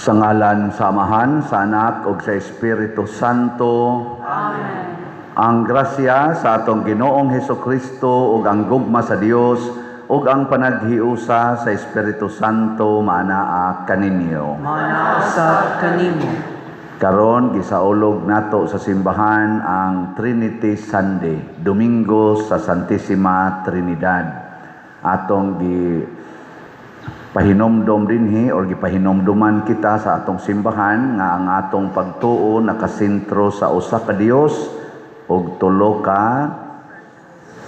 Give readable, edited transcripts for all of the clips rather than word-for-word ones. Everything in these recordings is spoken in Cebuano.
Sa ngalan sa Amahan, sa Anak ug sa Espiritu Santo. Amen. Ang grasya sa atong Ginoong Hesukristo ug ang gugma sa Dios ug ang panaghiusa sa Espiritu Santo maanaa kaninyo. Maanaa usab kanimo. Karon gisaulog nato sa simbahan ang Trinity Sunday, Domingo sa Santissima Trinidad. Atong gi pahinomdom dinhi or gipahinomduman kita sa atong simbahan nga ang atong pagtuo nakasentro sa usa ka Dios ug tulo ka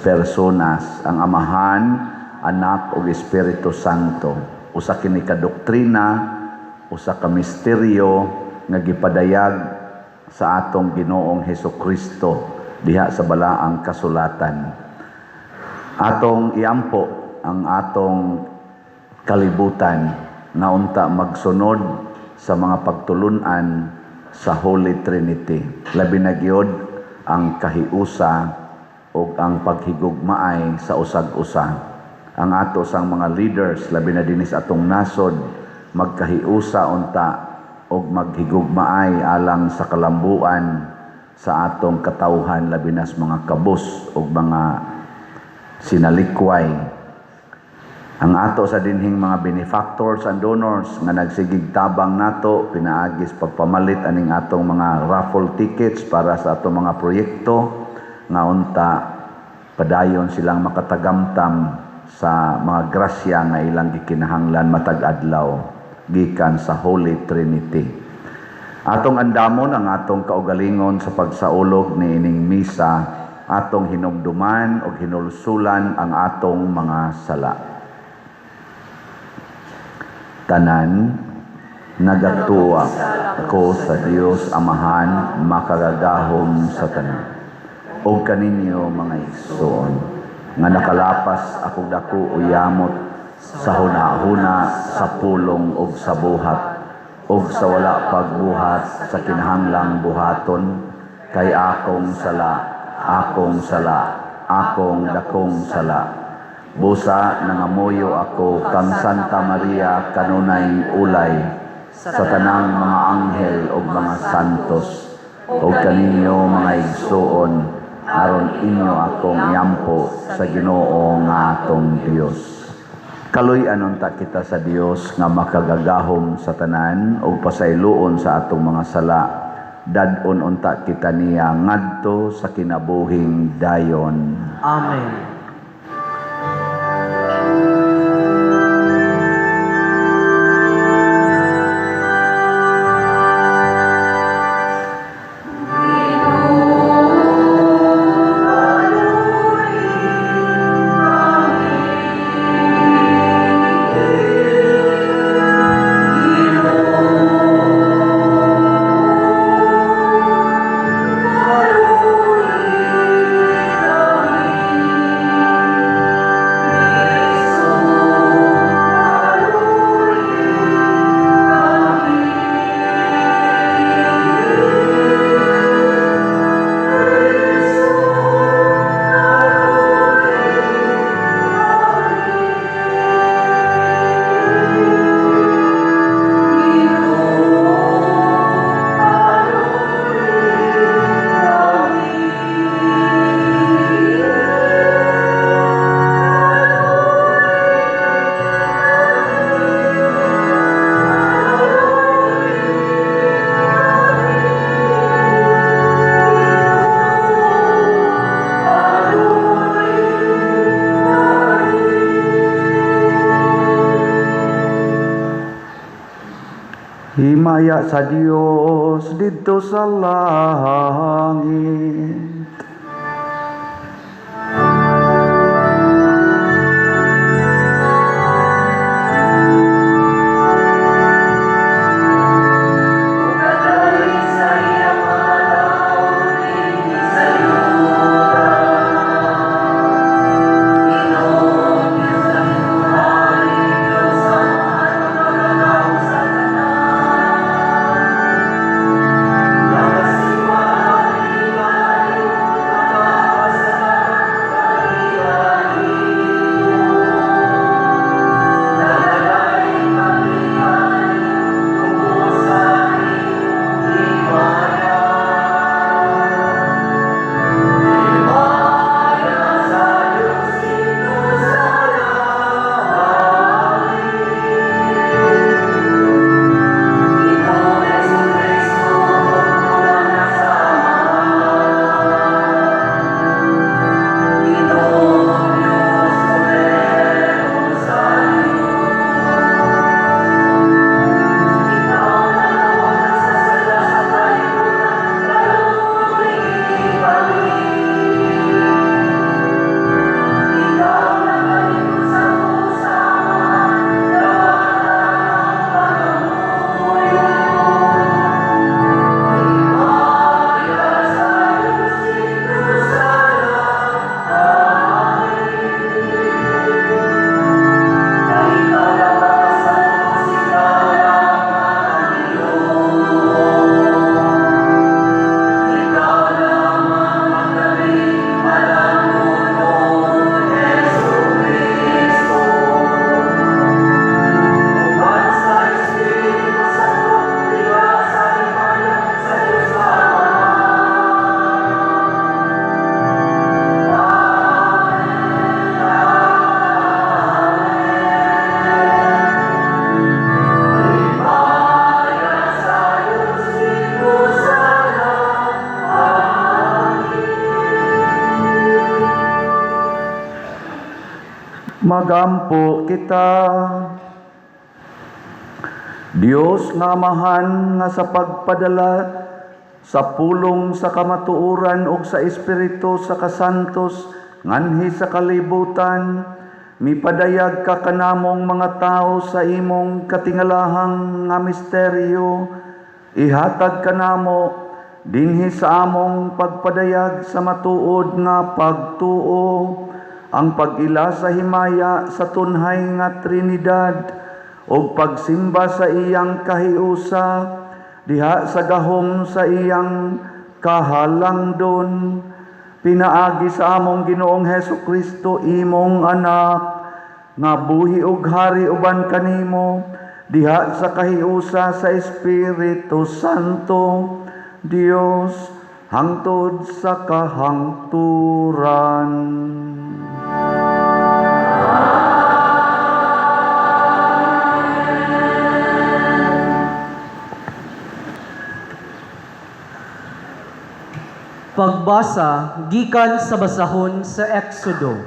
personas, ang Amahan, Anak ug Espiritu Santo. Usa kini ka doktrina, usa ka misteryo nga gipadayag sa atong Ginoong Hesukristo diha sa Balaang Kasulatan. Atong iampo ang atong kalibutan nga unta magsunod sa mga pagtulunan sa Holy Trinity. Labi na gyud ang kahiusa ug ang paghigugmaay sa usag-usa. Ang ato sang mga leaders, labi na dinhi sa atong nasod, magkahiusa unta ug maghigugmaay alang sa kalambuan sa atong katawhan, labi na sa mga kabus ug mga sinalikway. Ang ato sa dinhing mga benefactors and donors nga nagsigig tabang nato pinaagis pagpamalit aning atong mga raffle tickets para sa atong mga proyekto nga unta padayon silang makatagamtam sa mga grasya nga ilang gikinahanglan matag adlaw gikan sa Holy Trinity. Atong andamon ang atong kaugalingon sa pagsaulog ni ining misa, atong hinumduman og hinulsulan ang atong mga sala. Tanan, nagatuo ako sa Dios Amahan, makagagahom sa tanan, ug kaninyo, mga igsoon, nga nakalapas akong dako o yamot sa hunahuna, sa pulong ug sa buhat, ug sa wala pagbuhat sa kinahanglang buhaton, kay akong sala, akong sala, akong dakong sala. Busa nangamuyo ako kang Santa Maria, kanunay ulay, sa tanang mga anghel ug mga santos, ug kaninyo, mga igsuon, aron inyo akong iampo sa Ginoo nga atong Dios. Kaluy-an unta kita sa Dios nga makagagahom sa tanan ug pasayloon sa atong mga sala. Dad-on unta kita niya ngadto sa kinabuhing dayon. Amen. Himaya sa Dios didto sa langit. Magampo kita. Dios nga Amahan, nga sa pagpadala sa pulong sa kamatuoran ug sa Espiritu sa kasantos nganhi sa kalibutan, mipadayag ka kanamong mga tao sa imong katingalahang nga misteryo. Ihatag kanamo dinhi sa among pagpadayag sa matuod nga pagtuo ang pag-ila sa himaya sa tunhay nga Trinidad ug pagsimba sa iyang kahiusa diha sa gahom sa iyang kahalangdon, pinaagi sa among Ginoong Hesus Kristo, imong anak, nga buhi ug hari uban kanimo diha sa kahiusa sa Espiritu Santo, Dios, hangtod sa kahangturan. Pagbasa gikan sa basahon sa Exodo.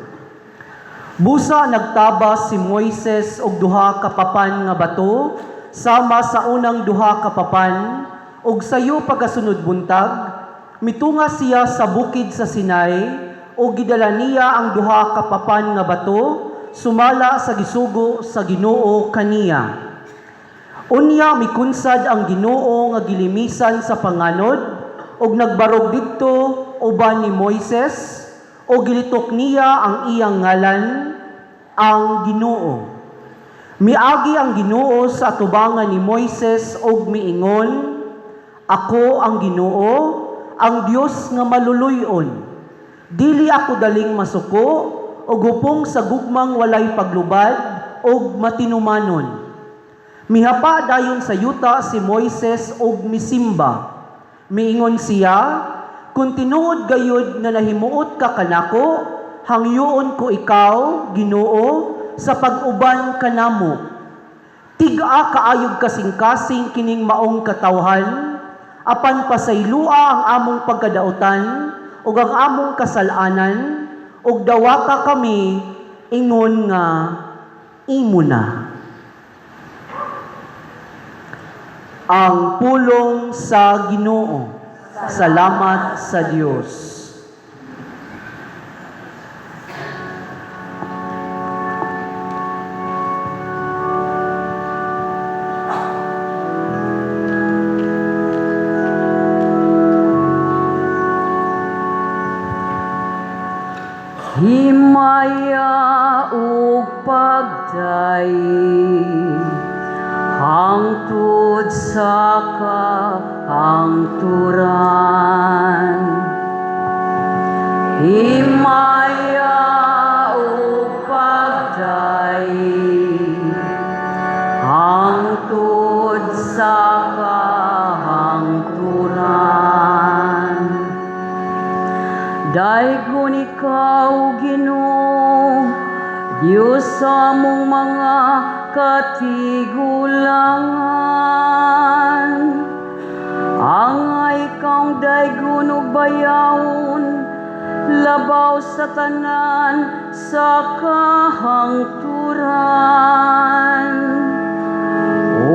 Busa nagtabas si Moises og duha ka papan nga bato sama sa unang duha ka papan, ug sayo pagkasunod buntag mitunga siya sa bukid sa Sinai ug gidala niya ang duha ka papan nga bato sumala sa gisugo sa Ginoo kaniya. Unya mikunsad ang Ginoo nga gilimisan sa panganod ug nagbarog didto uban ni Moises ug gilitok niya ang iyang ngalan, ang Ginoo. Miagi ang Ginoo sa atubangan ni Moises ug miingon, "Ako ang Ginoo, ang Dios nga maluluy-on. Dili ako daling masuko ug hupong sa gugmang walay paglubad ug matinumanon." Mihapa dayon sa yuta si Moises ug misimba. Miingon siya, "Kung tinuod gayud nga nahimuot ka kanako, hangyoon ko ikaw, Ginoo, sa pag-uban kanamo. Tig-a kaayog kasing-kasing kining maong katawhan, apan pasaylua ang among pagkadautan ug ang among kasalanan, ug dawata kami ingon nga imo na." Ang pulong sa Ginoo. Salamat sa Dios. Himaya ug pagdaig hangtod sa kahangturan. Himaya ug pagdaig hangtod sa kahangturan. Daygon ikaw, Ginoo, Dios sa among mga katigulangan. Angay kang daygon ug bayawon, labaw sa tanan sa kahangturan.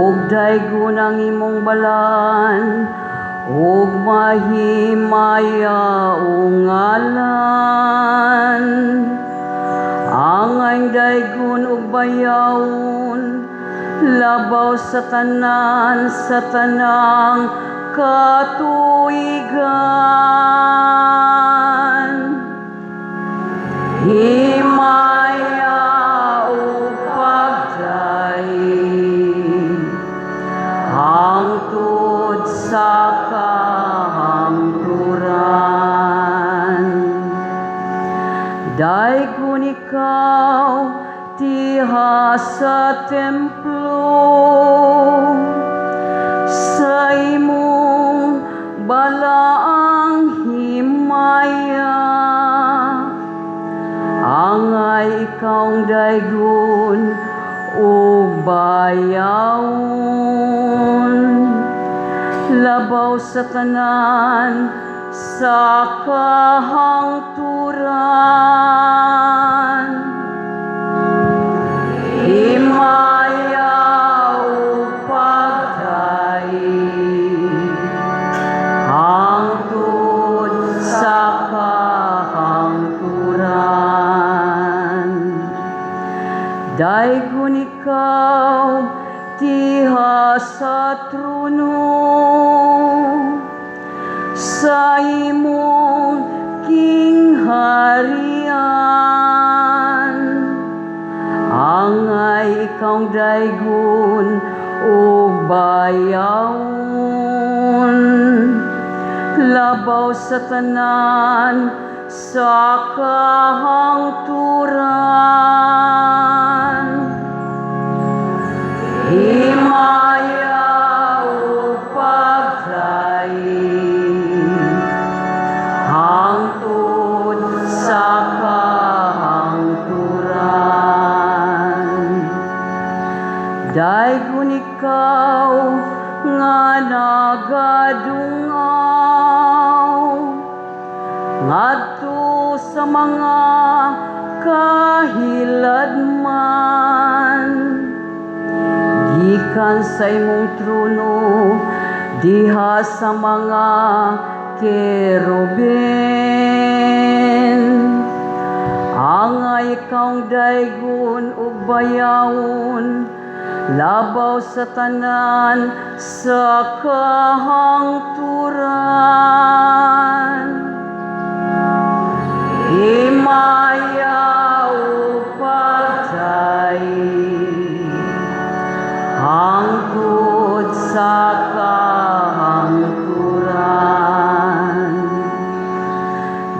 Ug daygon ang imong balaan, ug mahimaya o ngalan. Angay daygon ug bayawon, labaw sa tanan sa tanang katuigan. Himaya ug pagdaig hangtod sa kahangturan. Daygon ikaw diha sa templo, sa imong balaang himaya. Angay ikaw daygon ug bayawon, labaw sa tanan sa kahangturan. Daygon ikaw diha sa trono sa imong gingharian. Angay ikaw daygon ug bayawon labaw sa tanan sa kahangturan. Himaya ug pagdaig hangtod sa kahangturan. Daygon ikaw nga nagadungaw ngadto sa mga kahiladman gikan sa imong trono diha sa mga kerubin. Angay ikaw daygon ug bayawon labaw sa tanan sa kahangturan. Himaya ug pagdaig hangtod sa kahangturan.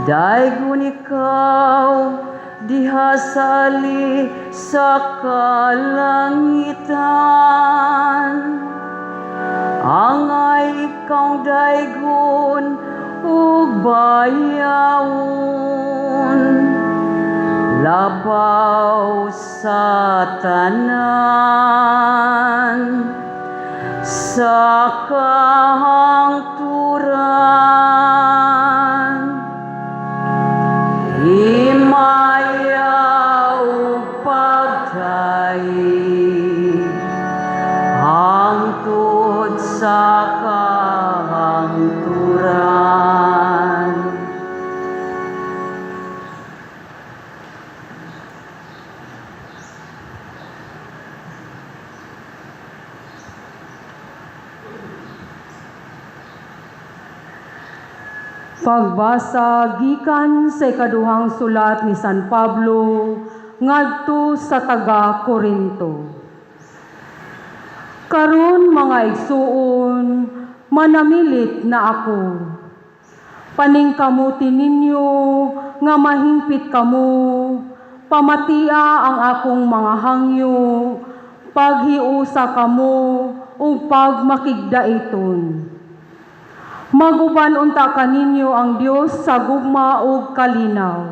Daygon ikaw diha sa ali sa kalangitan. Angay ikaw daygon ug bayawon labaw sa tanan sa kahangturan. Himaya ug pagdaig hangtod sa kahangturan. Pagbasa gikan sa ikaduhang sulat ni San Pablo ngadto sa taga Korinto. Karon, mga igsuon, manamilit na ako. Paningkamuti ninyo nga mahingpit kamo, pamatia ang akong mga hangyo, paghiusa kamo ug pagmakigdaiton. Maguban unta kaninyo ang Dios sa gugma ug kalinaw.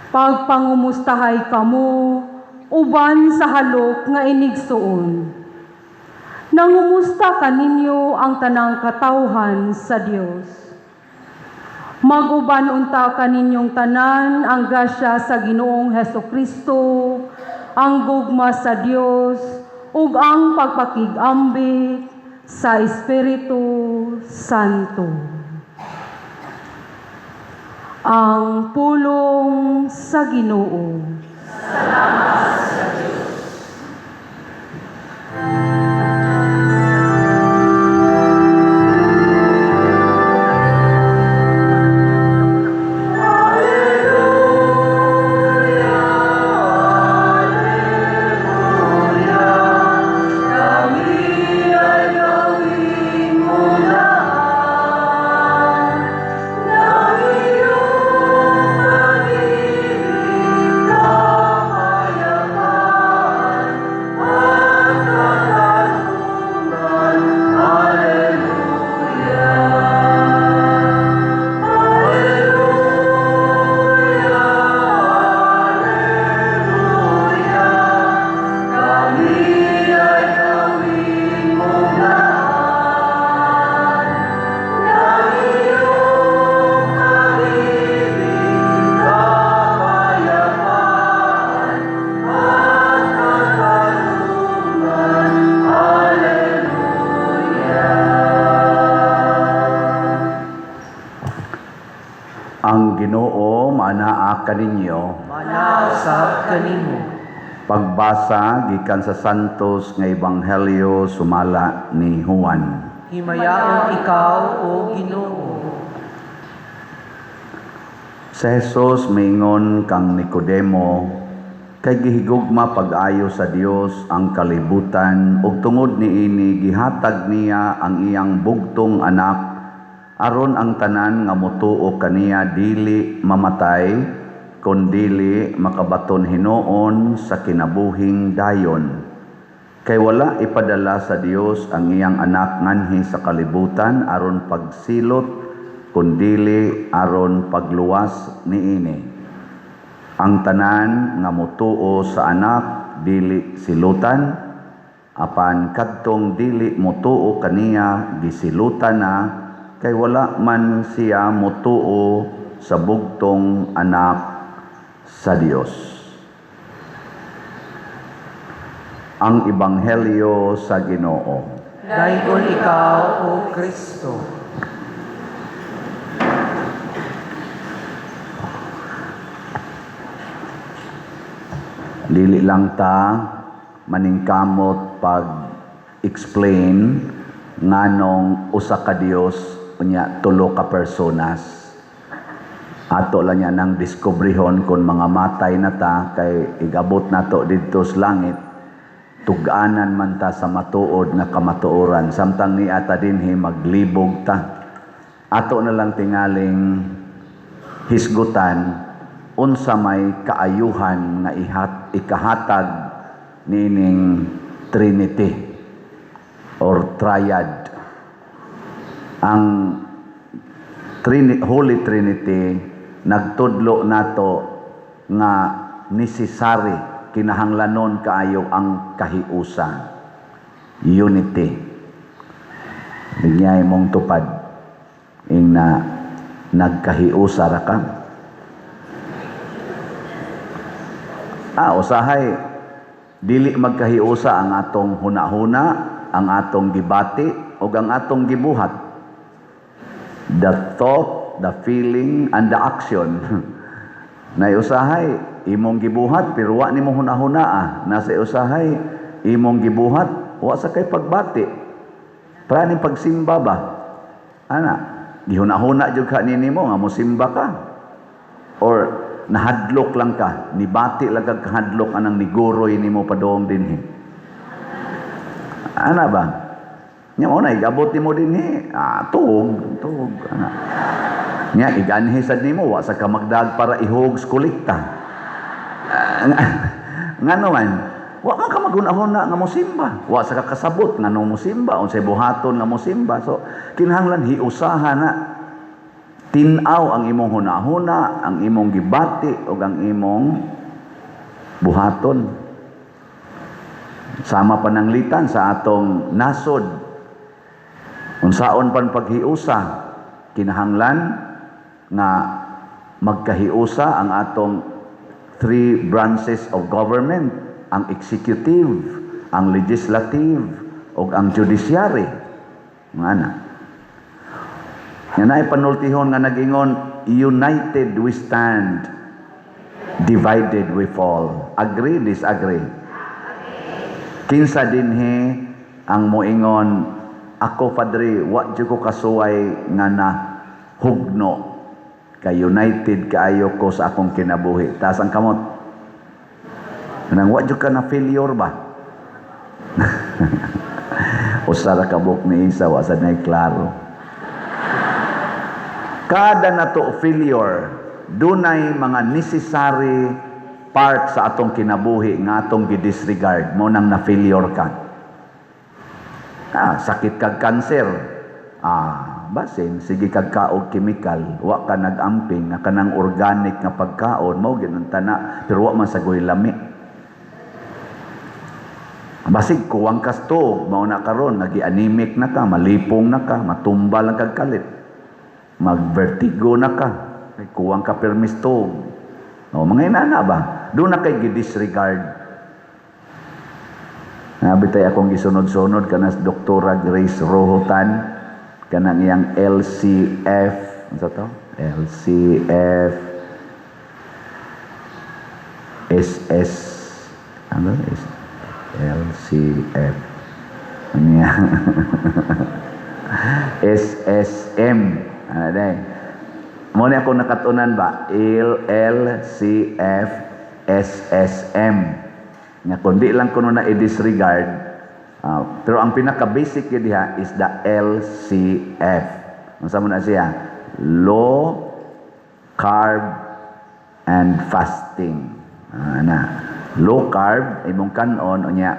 Pagpangumustahay kamo uban sa halok nga inigsuon. Nangumusta kaninyo ang tanang katawhan sa Dios. Maguban unta kaninyong tanan ang grasya sa Ginoong Heso Kristo, ang gugma sa Dios ug ang pagpakig-ambit sa Espiritu Santo. Ang pulong sa Ginoo. Ang Ginoo manaa kaninyo. Manaa usab kanimo. Pagbasa gikan sa Santos nga Ebanghelyo sumala ni Juan. Himayaon ikaw, O Ginoo. Sa Jesus miingon kang Nicodemo, kay gihigugma pag-ayo sa Dios ang kalibutan ug tungod niini gihatag niya ang iyang bugtong anak aron ang tanan nga motuo kaniya dili mamatay kondili makabaton hinuon sa kinabuhing dayon. Kay wala ipadala sa Dios ang iyang anak nganhi sa kalibutan aron pagsilot kundili aron pagluwas niini. Ang tanan nga motuo sa anak dili silutan, apan kadtong dili motuo kaniya gisilutan na, kay wala man siya motuo sa bugtong anak sa Dios. Ang Ebanghelyo sa Ginoo. Daygon ikaw, O Kristo. Dili lang ta maningkamot pag explain nganong usa ka Dios unya tulo ka personas. Ato lang niya nang diskubrihon kung mga matay na ta kay igabot nato didto sa langit, tug-anan man ta sa matuod nga kamatuoran, samtang niata dinhi maglibog ta. Ato na lang tingaling hisgutan unsa may kaayuhan nga ikahatag niining Trinity or Triad. Ang Holy Trinity nagtudlo nato nga necessary, kinahanglanon kaayo ang kahiusa, unity. Linyay mong tupad ing na nagkahiusa ra ka. Usahay dili magkahiusa ang atong hunahuna, ang atong gibati ug ang atong gibuhat. The thought, the feeling, and the action. Nay usahay imong gibuhat pero wa nimo hunahuna. Nasa usahay imong gibuhat wa sa kay pagbati. Para ning pagsimba ba? Ana, gihunahuna jud ka nimo nga mosimba ka. Or nahadlok lang ka, nibati lang kag kahadlok anang niguroy nimo padong dinhi. Ana ba? Nya mo na igabot nimo dinhi, tuog, tuog ana. Nya iganhi sad nimo wa sa ka magdag para ihog sa kolekta. Ngano man, wa man ka maghunahuna nga mosimba, wa sa ka kasabot nganong mosimba, unsay buhaton nga mosimba. So kinahanglan hiusahan na tin-aw ang imong hunahuna, ang imong gibati ug ang imong buhaton. Sama pananglitan sa atong nasod. Unsaon pan paghiusa, kinahanglan nga magkahiusa ang atong three branches of government, ang executive, ang legislative, ug ang judiciary. Nga na. Nga naay panultihon nga nag-ingon, united we stand, divided we fall. Agree, disagree? Kinsa dinhi ang moingon, ako padre, wa jud ko kasuway nga na hugno, kay united kaayo ko sa akong kinabuhi. Taas ang kamot. Nang wa jud ka na failure ba? Usa ra ka buok ni isa, wa sad nay klaro. Kada nato failure, dunay mga necessary part sa atong kinabuhi nga atong gidisregard mo nang na failure ka. Sakit kag kanser. Basin sige kag kaog chemical, wa ka nag-amping nga kanang organic nga pagkaon mao gyud ang tana, pero wa man sagoy lami. Basig kuwang kastog, mao na karon nagi-anemic na ka, malipong na ka, matumba lang kag kalit. Magvertigo na ka, kay kuwang ka permistog. O, mga inana ba? Doon na kay gidisregard. Nabi tay akong gisunod-sunod kana sa Doktora Grace Rohotan, kanang iyang LCF, unsa to? LCF SS Ano is L C F. Ano yan? SSM. Ano day? Mao ni ako nakatunan ba? L L C F S S M. Nga kundi lang kuno na i-disregard, pero ang pinaka-basic yun diha is the LCF. Unsa man na siya? Low carb and fasting. Na. Low carb imong kanon, unya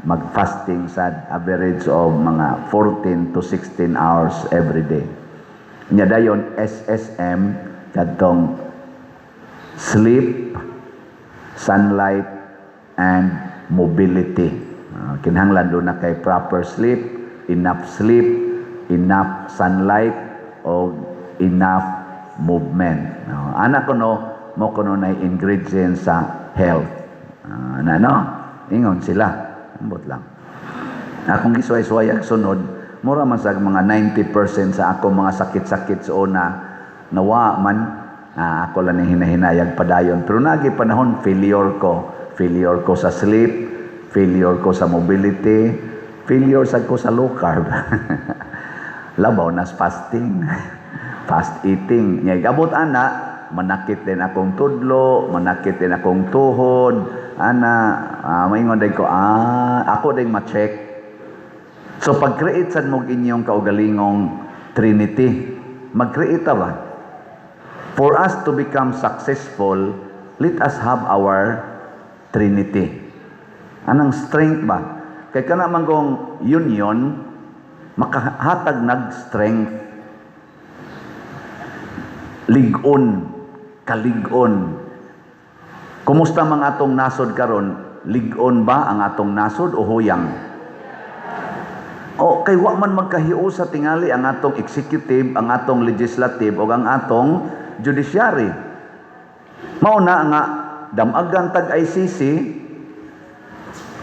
mag-fasting sa average of mga 14 to 16 hours every day. Unya dayon SSM, kadtong sleep, sunlight and mobility. Kinahanglan duna kay proper sleep, enough sleep, enough sunlight o enough movement. Ana kuno mao kuno na ingredients sa health. Na no? Ingon sila. Ambot lang. Akong gisuway-suway ang sunod, mura man sa mga 90% sa ako mga sakit-sakit sa una, nawa man, ako lang ni hinahinayag padayon. Pero nagi panahon, failure ko. Failure ko sa sleep, failure ko sa mobility, failure sa ko sa low carb. Labaw nas fasting. Fast eating. Nya abot ana, manakit din akong tudlo, manakit din akong tuhod. Ana, maingon din ko, ako din ma-check. So pag-create sad mo inyong kaugalingong Trinity, mag-create ta ba? For us to become successful, let us have our Trinity. Anang strength ba? Kay kana man kong union, makahatag nag strength. Lig-on, kalig-on. Kumusta mga atong nasod karon? Lig-on ba ang atong nasod o huyang? O kay wa man magkahiusa tingali ang atong executive, ang atong legislative o ang atong judiciary. Mao na nga damagan tag ICC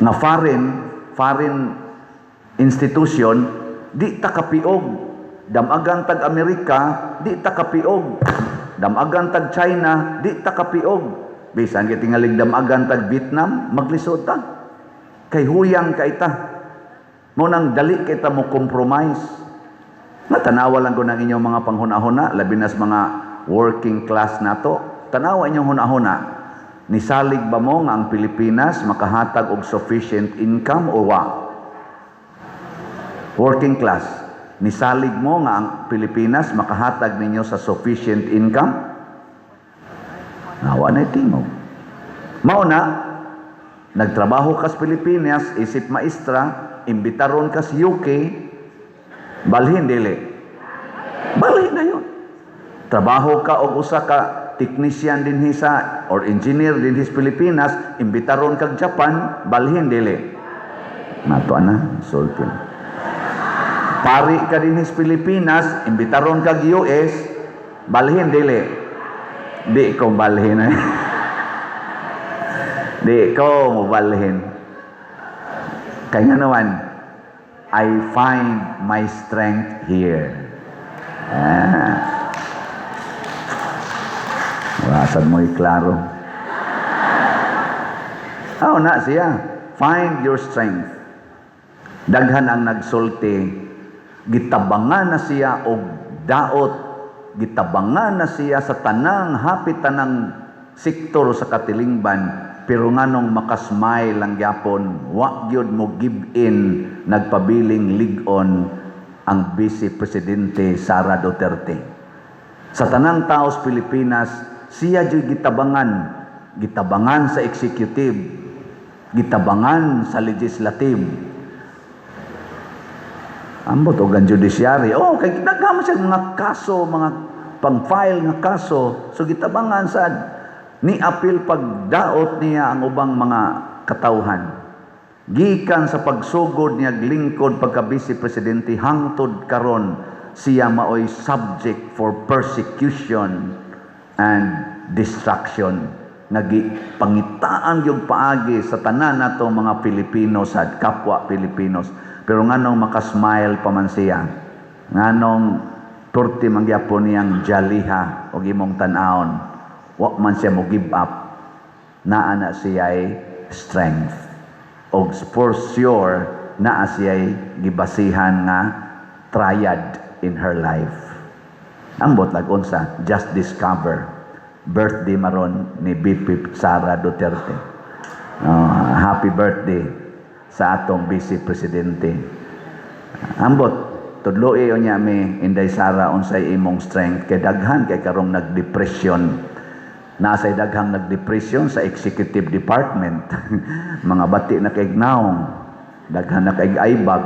nga foreign foreign institution, di ta kapiog. Damagan tag Amerika, di ta kapiog. Damagan tag China, di ta kapiog. Bisan kay tingalig damagan tag Vietnam, maglisod ta. Kay huyang kay ta. Mao nang dali kita mo compromise. Natanawa lang ko ng inyong mga panghuna-huna, labi nas mga working class nato. Tanawa inyong huna-huna. Nisalig ba mo nga ang Pilipinas makahatag og sufficient income o wa? Working class, nisalig mo nga ang Pilipinas makahatag ninyo sa sufficient income? Nawa na tingog. Mao na, nagtrabaho ka sa Pilipinas, isip maestra, imbitaron ka sa UK, balhin dili. Balhin na yun. Trabaho ka og usa ka technician dinhi sa or engineer dinhi sa Pilipinas, imbitaron kag Japan, balhin dili. Nato ana, sulti. Pari ka dinhi sa Pilipinas, imbitaron kag US, balhin dili. Di ko balhin eh. Di ko mo balhin. Kaya naman, I find my strength here. Wasad mo'y klaro. Oh, na siya. Find your strength. Daghan ang nagsulti, gitabangan na siya og daot, gitabangan na siya sa tanang hapit tanang sektor sa katilingban, pero nganong makasmile lang gyapon, wa gyud mo give in, nagpabiling lig-on ang Vice Presidente Sara Duterte. Sa tanang tao sa Pilipinas, siya jud gitabangan, gitabangan sa executive, gitabangan sa legislative. Ambot og ang judiciary. Oh, kay daghan man siya mga kaso, mga pang-file nga kaso. So gitabangan sad ni apil pagdaot niya ang ubang mga katawhan. Gikan sa pagsugod niya lingkod pagka vice presidente hangtod karon, siya maoy subject for persecution and destruction nga pangitaan yung paagi sa tanan nato mga Pilipino sa kapwa Pilipinos. Pero nganong makasmile pa man siya, nganong turti man gyapon niyang jaliha og imong tan-awon, wa man siya mo give up, naa na siya ay strength. Og for sure naa siya'y gibasihan nga triad in her life. Ambot lag unsa, just discover birthday maron ni VP Sara Duterte. Oh, happy birthday sa atong Vice Presidente. Ambot, tudloi unya mi, Inday Sara, unsay imong strength kay daghan kay karong nagdepression. Nasay daghang nagdepression sa executive department. Mga bati na kay naong, daghan na kay aybag.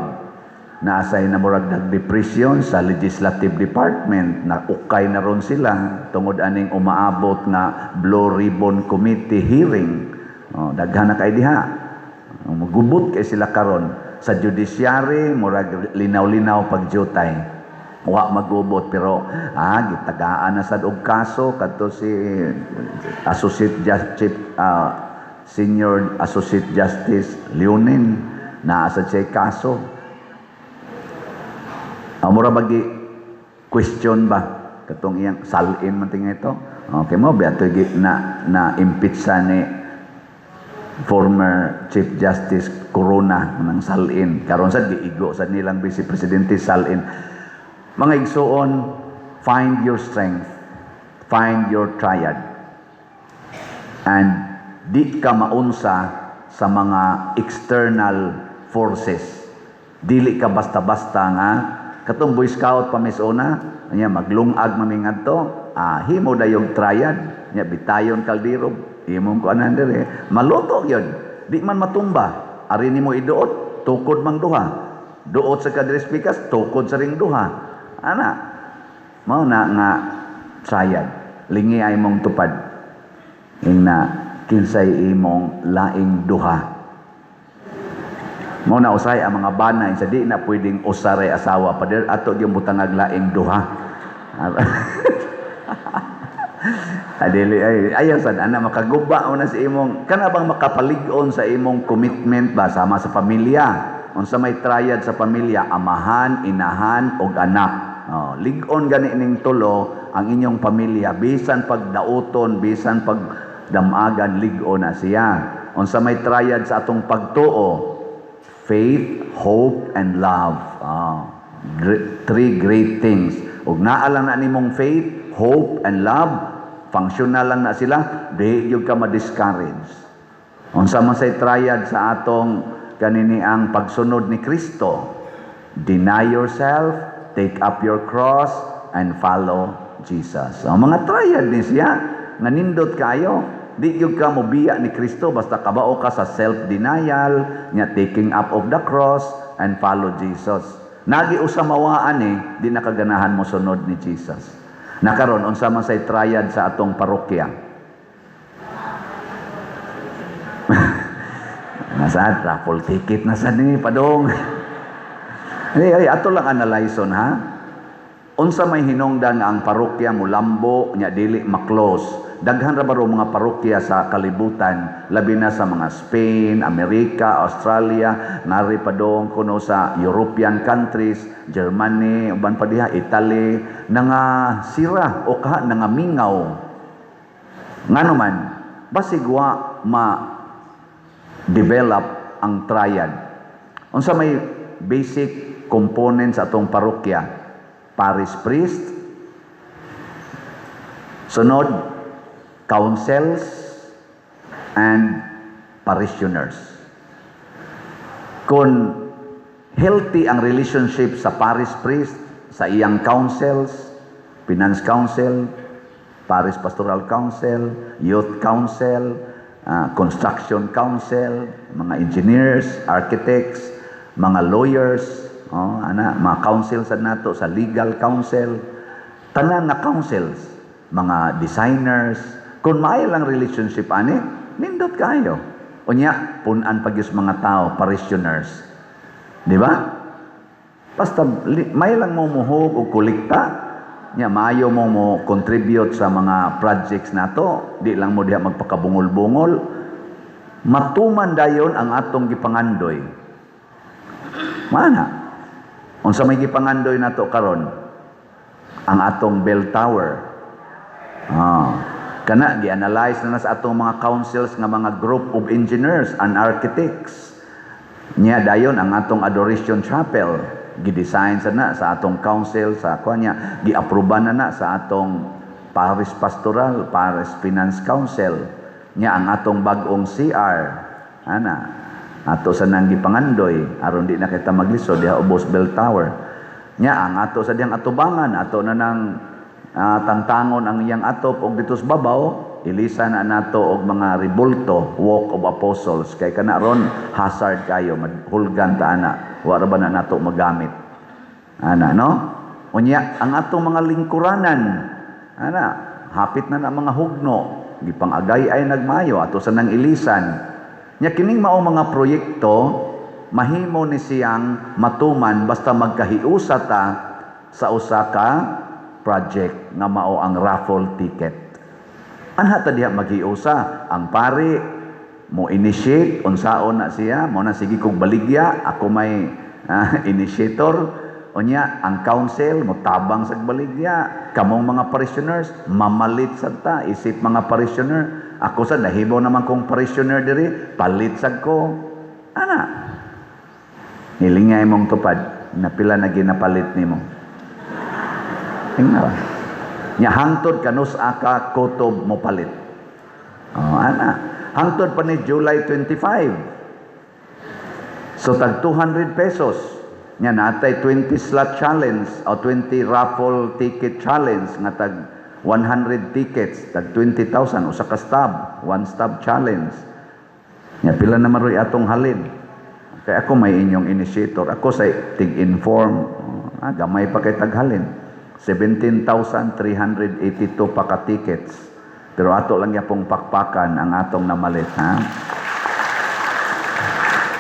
Naasay na murag nagdepression sa legislative department na ukay na ron sila tungod aning umaabot nga Blue Ribbon Committee hearing. Oh, daghan na kay diha. Magubot kay sila karon sa judiciary, murag linaw-linaw pagjutay. Wa magubot, pero gitagaan na sad og kaso kadto si Associate Justice, Senior Associate Justice Leonen, naa sa siya kaso. Mura bagi question ba katong iyang SALN man tinga ito. Okay mo ba na na impeach sa ni former Chief Justice Corona ng SALN. Karon sad giigo sa nilang Vice Presidente SALN. Mga igsuon, find your strength, find your triad. And di ka maunsa sa mga external forces. Dili ka basta-basta nga katong Boy Scout pa misuna, nya maglungag mamingad to, himo dayong triad, nya bitayon kaldero, imong kuanan dire, maluto yun. Di man matumba. Ari nimo iduot, tukod mang duha. Duot sa kadres pikas, tukod sa ring duha. Ana, mao na nga triad. Lingi ay mong tupad. Ingna kinsay imong laing duha. Mao na usay ang mga bana sa di na pwedeng usaray asawa pa ato gyud butangag laing duha. Adili ay ayaw sad ana makaguba una sa imong kana bang makapalig-on sa imong commitment ba sama sa pamilya. Unsa may triad sa pamilya? Amahan, inahan ug anak. Oh, lig-on gani ning tulo ang inyong pamilya, bisan pag dauton, bisan pag damagan, lig-on na siya. Unsa may triad sa atong pagtuo? Faith, hope, and love. Three great things. Ug naa lang na nimong faith, hope, and love, functional lang na sila, di gyud ka ma-discourage. Unsa man say triad sa atong kanini ang pagsunod ni Kristo? Deny yourself, take up your cross, and follow Jesus. Ang mga triad ni siya, nga nindot kayo. Di gyud ka mobiya ni Kristo basta kabao ka sa self-denial, nya taking up of the cross, and follow Jesus. Nagi usa mawaan eh, di nakaganahan mo sunod ni Jesus. Nakaron unsa man say triad sa atong parokya? Nasa raffle ticket na sa ni padong. Ay, ay, ato lang analyze ha. Unsa may hinungdan nga ang parokya mulambo nya dili ma-close? Daghan ra ba ro mga parokya sa kalibutan, labi na sa mga Spain, Amerika, Australia, nari pa dong kuno sa European countries, Germany, uban pa diha, Italy, nga sira o kaha nangamingaw. Ngano man, basig wa ma develop ang triad. Unsa may basic components sa atong parokya? Parish priest, sunod, councils, and parishioners. Kung healthy ang relationship sa parish priest, sa iyang councils, finance council, parish pastoral council, youth council, construction council, mga engineers, architects, mga lawyers, oh, ana, mga council sa nato sa legal council, tanan nga councils, mga designers, kung maayo lang relationship ani, nindot kayo. Unya, punan pag mga tao, parishioners. Di ba? Basta may lang mo muhog og kolekta, nya maayo mo mo contribute sa mga projects nato, di lang mo diha magpakabungol-bungol. Matuman dayon ang atong gipangandoy. Mana? Unsa may gipangandoy nato karon? Ang atong bell tower. Kana gi-analyze na sa atong mga councils nga mga group of engineers and architects. Nya dayon ang atong Adoration Chapel, gi-design sa na sa atong council sa kuan niya, gi-aproban na na sa atong Parish Pastoral, Parish Finance Council. Nya ang atong bag-ong CR ana, ato sa nang gipangandoy aron di na kita maglisod diha ubos bell tower. Nya ang ato sa diyang atubangan, ato na nang tangtangon ang iyang atop og dito sa babaw ilisan na nato og mga ribulto, Walk of Apostles, kay kana ron hazard kayo, mahulgan ta ana, wa ra ba na nato magamit ana, no? Unya ang atong mga lingkuranan ana, hapit na na mga hugno, gipang-agay ay nagmayo, ato sa nang ilisan. Nya kining mao mga proyekto, mahimo ni siyang matuman basta magkahiusa ta sa usa ka project nga mao ang raffle ticket. Anha ta diha maghiusa? Ang pari mo initiate, unsaon na siya, mo na sige kog baligya, ako may initiator. Unya ang council mo tabang sa baligya, kamong mga parishioners mamalit sad ta isip mga parishioner. Ako sa nahibaw naman kong parishioner diri, palit sad ko. Ana. Hilingay mong tupad na pila na ginapalit nimo. Tingnan ba? Nya hangtod kanus aka kutob mo palit. Oh, ana. Hangtod pa ni July 25. So tag 200 pesos. Nya natay 20 slot challenge o 20 raffle ticket challenge nga tag 100 tickets, tag 20,000 usa ka stub, one stub challenge. Nya pila na maroy atong halin. Kaya ako may inyong initiator. Ako sa tig-inform, gamay pa kay taghalin. 17,382 pa ka tickets. Pero ato lang yapong pakpakan ang atong namalit, ha?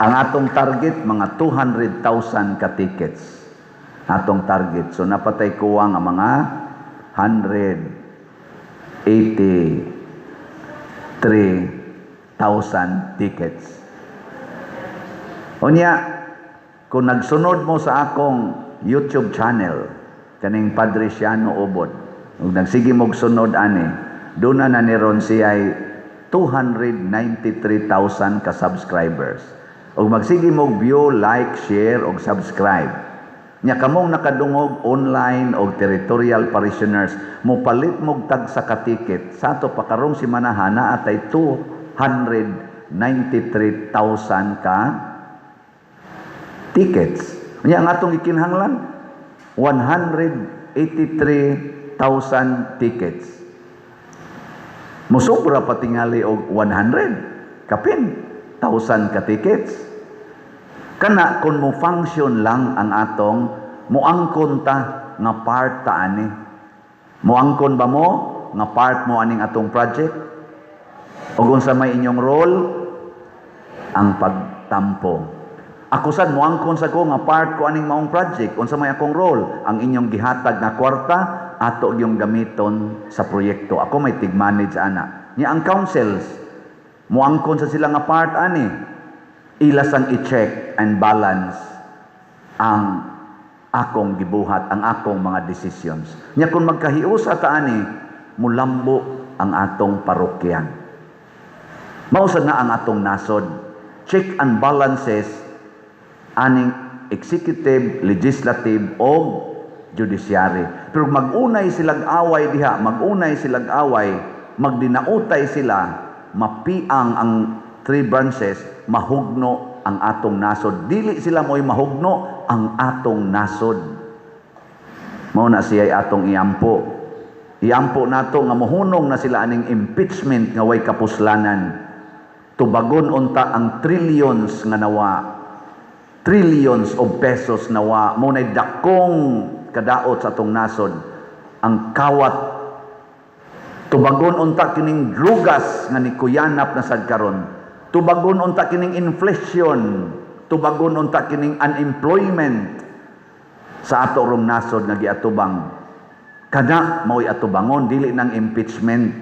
Ang atong target, mga 200,000 ka tickets. Atong target. So napatay kuwang ang mga 183,000 tickets. Unya, kung nagsunod mo sa akong YouTube channel, kaning Padre Siano Ubod, ug nagsige mog sunod ani, doon na ni ron siya 293,000 ka subscribers. Ug magsige mog view, like, share ug subscribe. Nya kamong nakadungog online og territorial parishioners, mopalit mog tag sa ka-ticket sa ato pa karong simanahan, naa tay 293,000 ka tickets. Nya ang atong gikinahanglan, 183,000 tickets. Musobra pa tingali og 100 kapin thousand ka tickets. Kana kung mo function lang ang atong moangkon ta nga part ta ani. Moangkon ba mo nga part mo aning atong project? O unsa may inyong role? Ang pagtampo. Ako sad moangkon sa ko nga part ko aning maong project. Unsa may akong role? Ang inyong gihatag nga kwarta ato yung gamiton sa proyekto. Ako may tig-manage ana. Nya ang councils moangkon sa sila nga part ani. Ilas ang i-check and balance ang akong gibuhat, ang akong mga decisions. Nya kung magkahiusa ta ani, mulambo ang atong parokya. Mao sad na ang atong nasod. Check and balances aning executive, legislative o judiciary. Pero mag-unay silag away diha, mag-unay silag away, magdinautay sila, mapiang ang three branches, mahugno ang atong nasod. Dili sila mo'y mahugno ang atong nasod. Mao na siya atong iampo. Iampo nato nga mohunong na sila aning impeachment nga way kapuslanan. Tubagon unta ang trillions nga nawa. Trillions of pesos nawa. Mao na'y dakong kadaot sa atong nasod. Ang kawat. Tubagon unta kining drugas nga nikuyanap na sad karon. Tubagon unta kining inflation. Tubagon unta kining unemployment sa ato rong nasod nga giatubang. Kana mao'y atubangon, dili nang impeachment.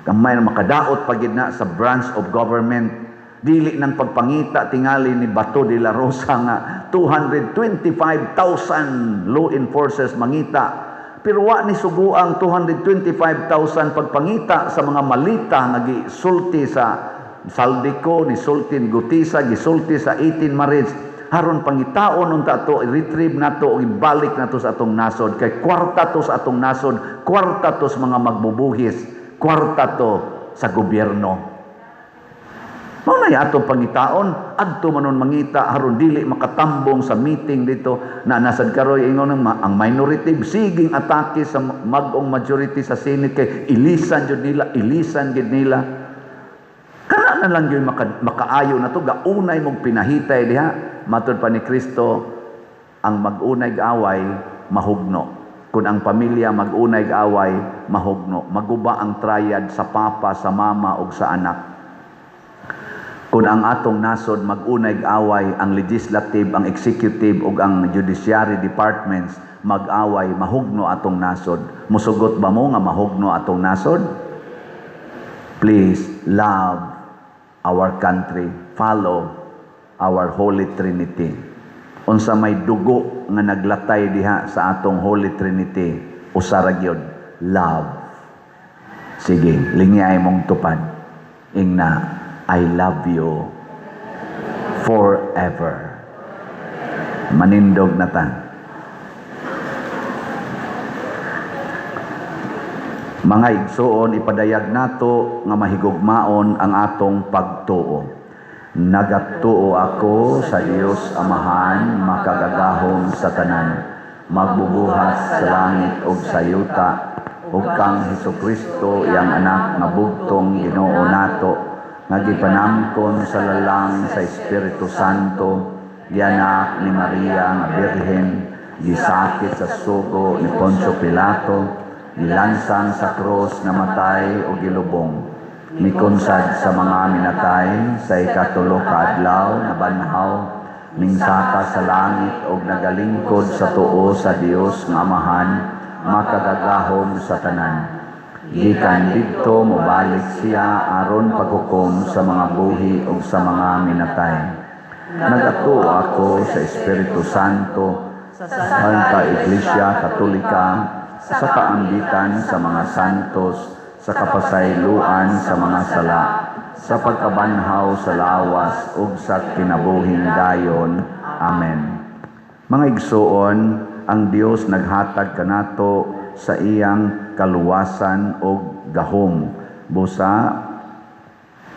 Gamay na makadaot pa gid na sa branch of government. Dili nang pagpangita tingali ni Bato de la Rosa nga 225,000 law enforcers mangita. Pero wa ni sugo ang 225,000 pagpangita sa mga malita nga gisulti sa Zaldy Co, ni sulti ni Guteza, gisulti sa 18 Marines. Haron pangitaon unta to, i-retrieve nato o ibalik nato sa atong nasod. Kay kwarta to sa atong nasod, kwarta to sa mga magbubuhis, kwarta to sa gobyerno. Mao na atong pangitaon, adto manon mangita aron dili makatambong sa meeting dito na nasad karoy ingon ang minority siging atake sa mag-ong majority sa Senate kay ilisan jud nila, ilisan jud nila. Kana na lang gyud makaayo na to, gaunay mong pinahitay diha. Matud pa ni Kristo, ang mag-unay away mahugno. Kung ang pamilya mag-unay away mahugno, maguba ang triad sa papa, sa mama ug sa anak. Kung ang atong nasod mag-unay away, ang legislative, ang executive ug ang judiciary departments mag-away, mahugno atong nasod. Musugot ba mo nga mahugno atong nasod? Please love our country, follow our Holy Trinity. Unsa may dugo nga naglatay diha sa atong Holy Trinity, usa ra gyud, love. Sige, lingyay mong tupad. Ingna, "I love you forever." Manindog na ta. Mga igsuon, ipadayag nato nga mahigugmaon ang atong pagtuo. Nagatuo ako sa Dios Amahan, makagagahom sa tanan, magbubuhat sa langit ug sa yuta, ug kang Hesukristo, iyang anak nga bugtong Ginoo nato, nga gipanamkon sa lalang sa Espiritu Santo, gianak ni Maria nga Birhen, gisakit sa sugo ni Poncio Pilato, gilansang sa krus, namatay o gilubong, mikunsad sa mga minatay, sa ikatulo ka adlaw nabanhaw, mingsaka sa langit og nagalingkod sa tuo sa Dios nga Amahan, makagagahom sa tanan. Gikan didto mobalik siya aron paghukom sa mga buhi ug sa mga minatay. Nagatuo ako sa Espiritu Santo, sa Santa Iglesia Katolika, sa kaambitan sa mga santos, sa kapasayloan sa mga sala, sa pagkabanhaw sa lawas ug sa kinabuhing dayon. Amen. Mga igsuon, ang Dios naghatag kanato sa iyang kaluwasan ug gahom. Busa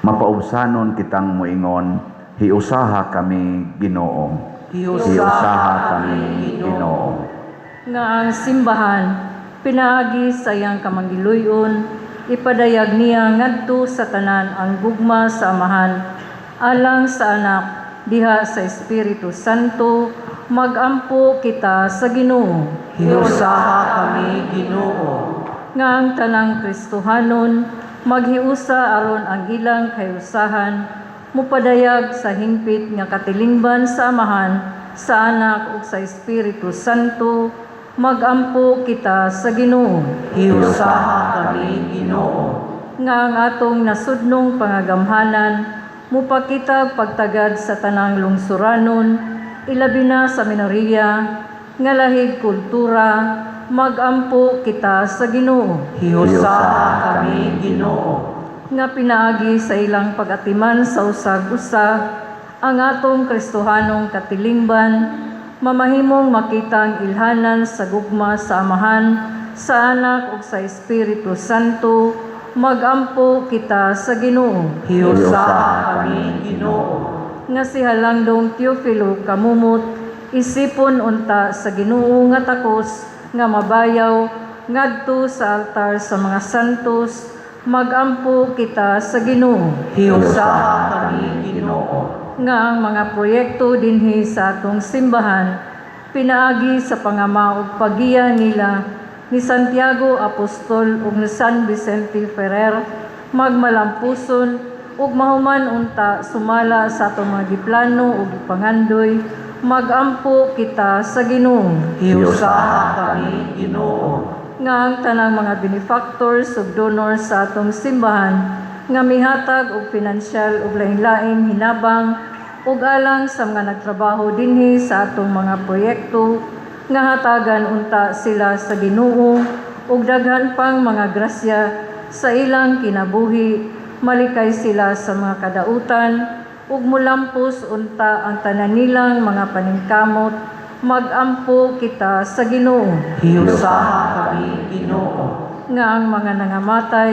mapaubsanon kitang moingon, "Hiusaha kami, Ginoo." Hiusaha kami, Ginoo. Nga ang simbahan pinaagi sa iyang kamangiluyon, ipadayag niya ngadto sa tanan ang gugma sa Amahan alang sa Anak diha sa Espiritu Santo, magampo kita sa Ginoo. Hiusaha kami, Ginoo. Nga ang tanang Kristohanon maghiusa aron ang ilang kahiusahan mupadayag sa hingpit nga katilingban sa Amahan, sa Anak ug sa Espiritu Santo, magampo kita sa Ginoo. Hiusaha kami, Ginoo. Nga ang atong nasudnong pangagamhanan mupakita pagtagad sa tanang lungsuranon, ilabi na sa minoriya nga lahig kultura, magampo kita sa Ginoo. Hiusaha kami, Ginoo. Nga pinaagi sa ilang pag-atiman sa usag-usa, ang atong Kristohanong katilingban mamahimong makita ang ilhanan sa gugma sa Amahan, sa Anak ug sa Espiritu Santo, magampo kita sa Ginoo. Hiusaha kami, Ginoo. Nga si Halangdong Teofilo Camomot isipon unta sa Ginoo nga takos nga mabayaw ngadto sa altar sa mga santos, magampo kita sa Ginoo. Hiusaha kami, Ginoo. Nga ang mga proyekto dinhi sa atong simbahan pinaagi sa pangama ug paggiya nila ni Santiago Apostol ug ni San Vicente Ferrer magmalampuson ug mahuman unta sumala sa atong mga giplano ug gipangandoy, magampo kita sa Ginoo. Hiusaha kami, Ginoo. Nga ang tanang mga benefactors ug donors sa atong simbahan nga mihatag og pinansyal ug lain-laing hinabang ug alang sa mga nagtrabaho dinhi sa atong mga proyekto. Nga hatagan unta sila sa Ginoo ug daghan pang mga grasya sa ilang kinabuhi, malikay sila sa mga kadautan ug mulampos unta ang tanan nilang mga paningkamot. Magampo kita sa Ginoo. Hiusaha kami, Ginoo. Nga ang mga nangamatay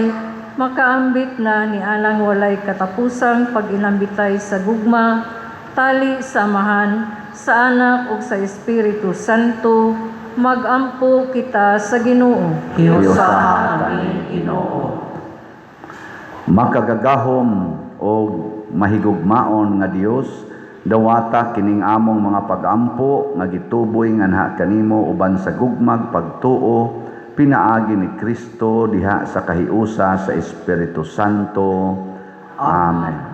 makaambit na ni anang walay katapusang pag-inambitay sa gugma, tali sa Amahan, sa Anak ug sa Espiritu Santo. Magampo kita sa Ginoo. Hiusaha kami, Ginoo. Makagagahom o mahigugmaon nga Dios, dawata kining among mga pagampo nga gituboy nganha kanimo uban sa gugmag pagtuo pinaagi ni Kristo diha sa kahiusa sa Espiritu Santo. Amen.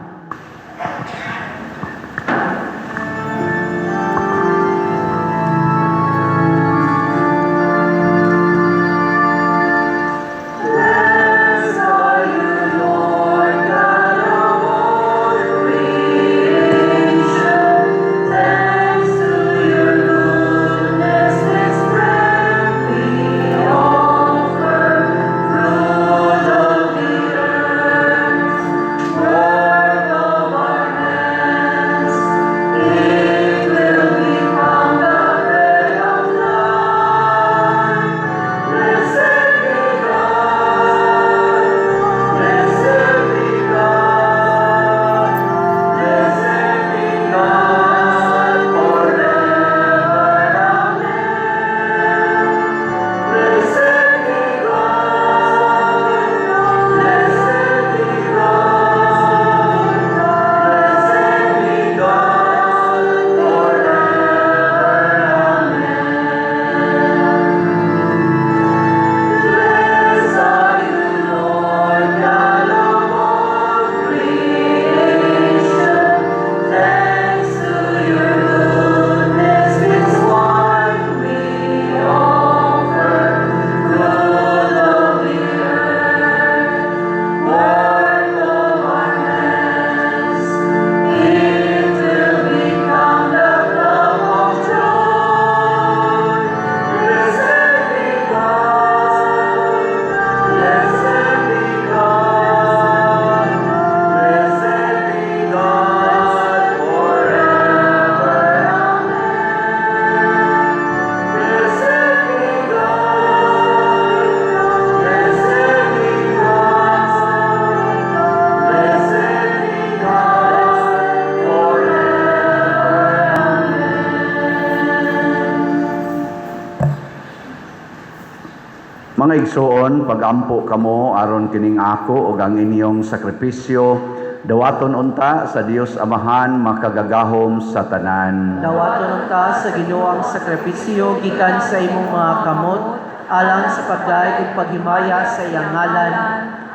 Mga igsoon, pagampo kamo aron kining ako ug ang inyong sakripisyo dawaton unta sa Dios Amahan makagagahom sa tanan. Dawaton unta sa Ginoo ang sakripisyo gikan sa imong mga kamot alang sa pagdayeg ug paghimaya sa iyang ngalan,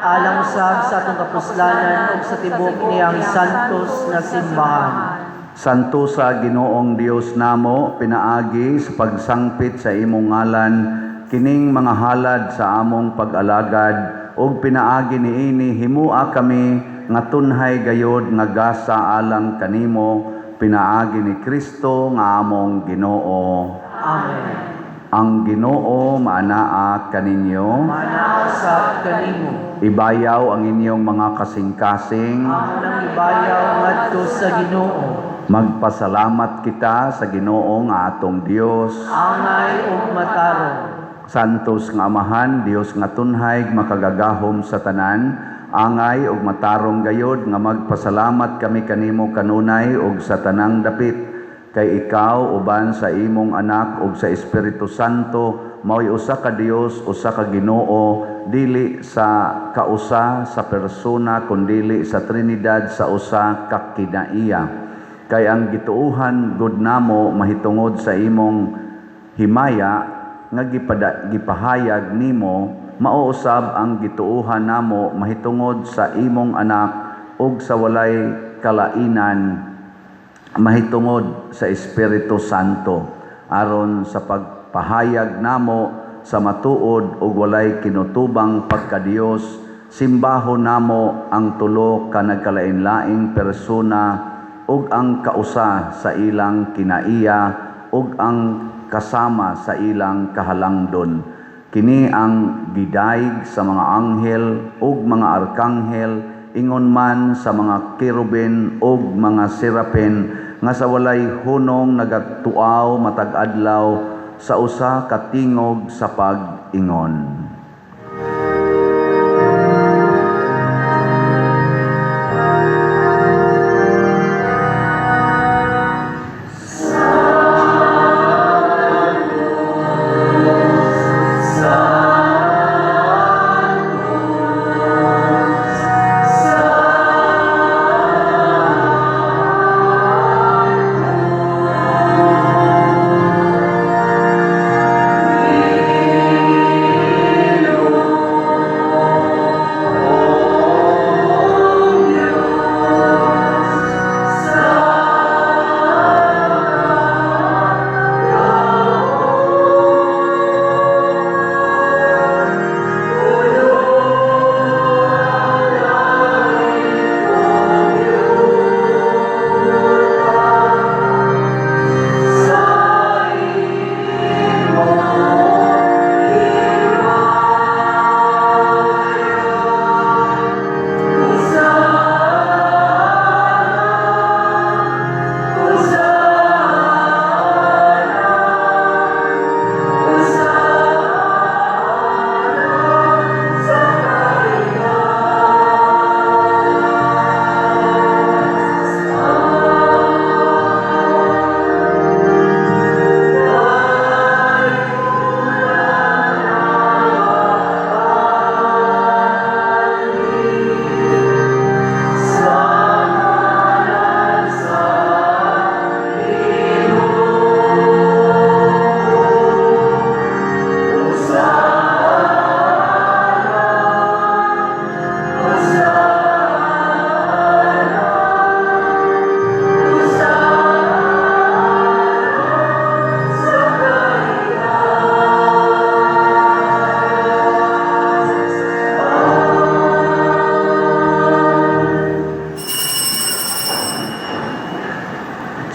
alang usab sa atong kapuslanan ug sa tibuok niyang santos nga simbahan. Santo sa Ginoong Dios namo pinaagi sa pagsangpit sa imong ngalan kining mga halad sa among pag-alagad ug pinaagi niini himua kami nga tunhay gayod nga gasa alang kanimo pinaagi ni Kristo nga among Ginoo. Amen. Ang Ginoo maanaa kaninyo. Maanaa usab kanimo. Ibayaw ang inyong mga kasing-kasing. Amo nang ibayaw ngadto sa Ginoo. Magpasalamat kita sa Ginoo nga atong Dios. Angay ug matarong. Santos nga Amahan, Dios nga tunhay, makagagahom sa tanan, angay ug matarong gayod nga magpasalamat kami kanimo kanunay ug sa tanang dapit kay ikaw uban sa imong anak ug sa Espiritu Santo mao'y usa ka Dios, usa ka Ginoo, dili sa kausa sa persona kundili sa Trinidad sa usa ka kinaiya. Kay ang gituohan gud namo mahitungod sa imong himaya nga gipahayag nimo, mao usab ang gituohan namo mahitungod sa imong anak ug sa walay kalainan mahitungod sa Espiritu Santo, aron sa pagpahayag namo sa matuod ug walay kinutubang pagkadiyos, simbahon namo ang tulo ka nagkalain-laing persona ug ang kausa sa ilang kinaiya. ug ang kasama sa ilang kahalangdon. Kini ang gidayeg sa mga anghel ug mga arkanghel, ingon man sa mga kerubin ug mga serapin nga sa walay hunong nagatuaw matag adlaw sa usa ka tingog sa pag-ingon.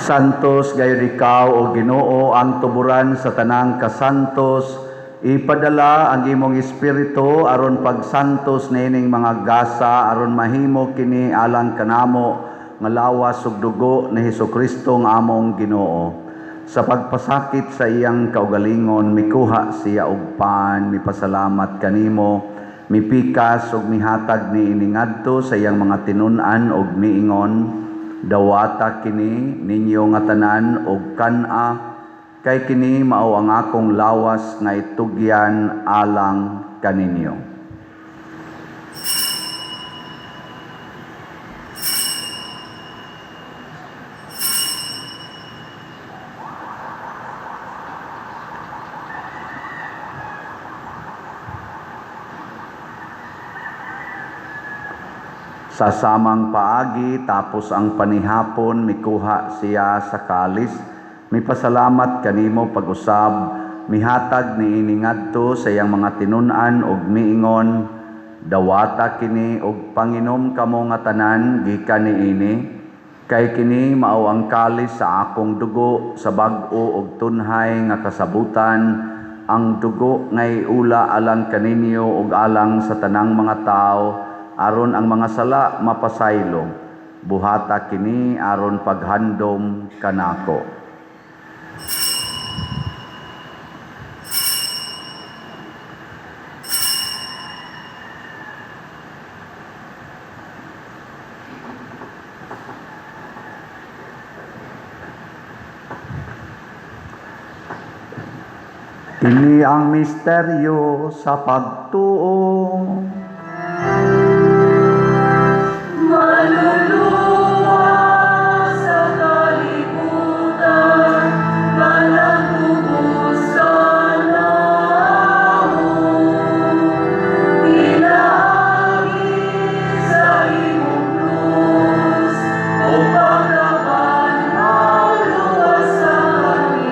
Santos gayon ikaw, O Ginoo, ang tuburan sa tanang kasantos. Ipadala ang imong espiritu aron pagsantos niining mga gasa, aron mahimo kini alang kanamo nga lawas ug dugo ni Hesukristo nga among Ginoo. Sa pagpasakit sa iyang kaugalingon, mikuha siya og pan, mipasalamat kanimo, mipikas ug mihatag niini ngadto sa iyang mga tinun-an ug miingon: "Dawata kini ninyo nga tanan og kan-a, kay kini mao ang akong lawas nga itugyan alang kaninyo." Sa samang paagi, tapos ang panihapon, mikuha siya sa kalis, mipasalamat kanimo pag-usab, mihatag niini ngadto sa iyang mga tinun-an ug miingon: "Dawata kini ug panginom kamo nga tanan gikan niini, kay kini mao ang kalis sa akong dugo sa bag-o ug tunhay nga kasabutan, ang dugo nga iula alang kaninyo ug alang sa tanang mga tawo, aron ang mga sala mapasaylo. Buhata kini aron paghandom kanako." Kini ang misteryo sa pagtuo. Manluluwas sa kalibutan, managubos sa namo, pinaagi sa imong krus, ug pagkabanhaw luwasa kami.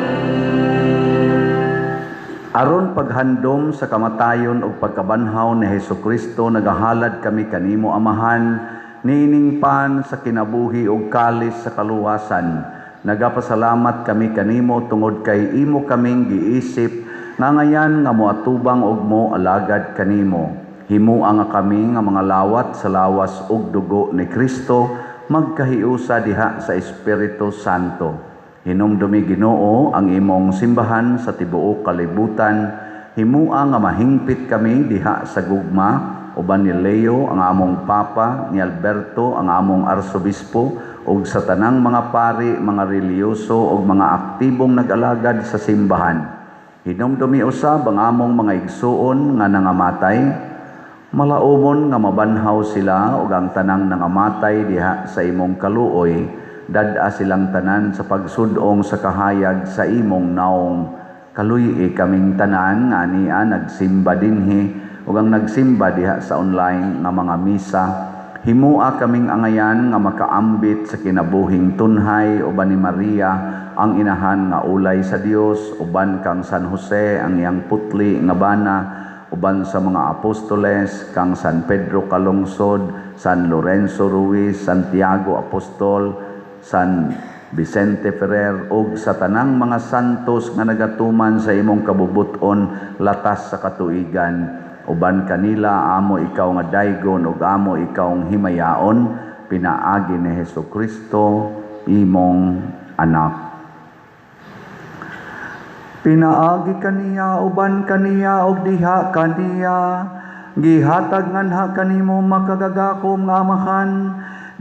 Aron paghandom sa kamatayon ug pagkabanhaw ni Hesukristo, nagahalad kami kanimo, Amahan, niining pan sa kinabuhi ug kalis sa kaluwasan. Nagapasalamat kami kanimo tungod kay imo kaming giisip nga ngayan nga moatubang og mo alagad kanimo. Himua nga kami nga mga lawat sa lawas ug dugo ni Kristo magkahiusa diha sa Espiritu Santo. Hinumdumi, Ginoo, ang imong simbahan sa tibuok kalibutan. Himua nga mahingpit kami diha sa gugma uban ni Leo ang among Papa, ni Alberto ang among Arsobispo, ug sa tanang mga pari, mga relihiyoso ug mga aktibong nag-alagad sa simbahan. Hinumdumi usab ang among mga igsuon nga nangamatay. Malaumon nga mabanhaw sila ug ang tanang nangamatay diha sa imong kaluoy, dad-a silang tanan sa pagsudong sa kahayag sa imong naong. Kaluy-i kaming tanan nga ania nagsimba dinhi ug ang nagsimba diha sa online nga mga misa. Himua kaming angayan nga makaambit sa kinabuhing tunhay uban ni Maria ang inahan nga ulay sa Dios, uban kang San Jose ang iyang putli nga bana, uban sa mga apostoles, kang San Pedro Calungsod, San Lorenzo Ruiz, Santiago Apostol, San Vicente Ferrer ug sa tanang mga santos nga nagatuman sa imong kabubut-on latas sa katuigan. Uban kanila amo ikaw nga daygon ug amo ikaw himayaon pinaagi ni Hesus Kristo imong anak. Pinaagi kaniya, uban kaniya ug diha kaniya, gihatag nganha kanimo makagagahom nga Amahan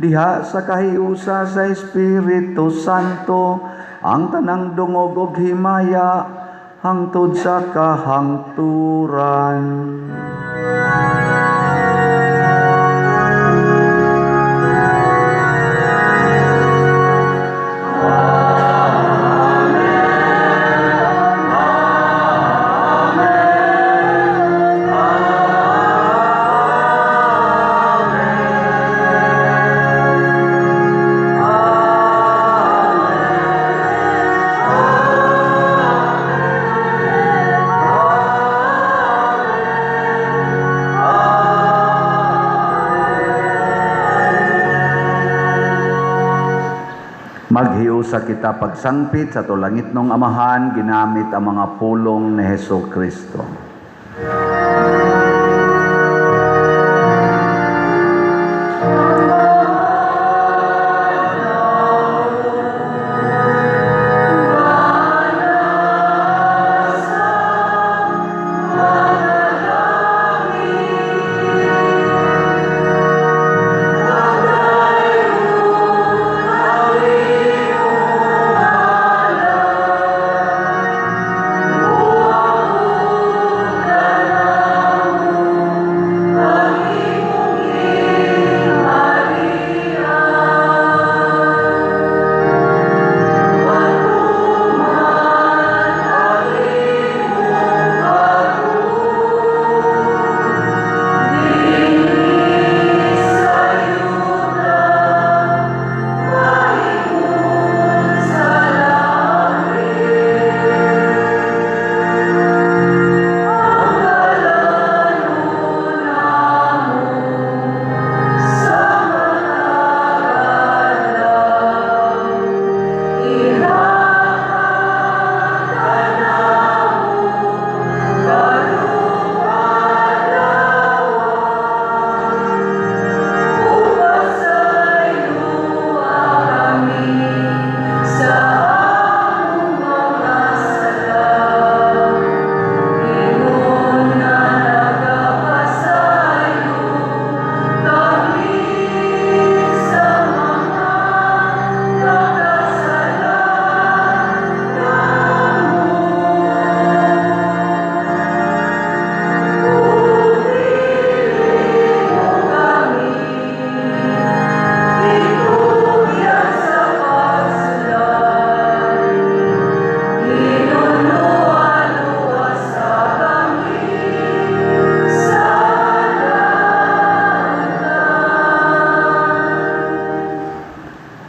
diha sa kahiusa sa Espiritu Santo ang tanang dungog ug himaya hangtod sa kahangturan. Maghiusa kita pagsangpit sa atong langitnong Amahan ginamit ang mga pulong ni Hesus Kristo.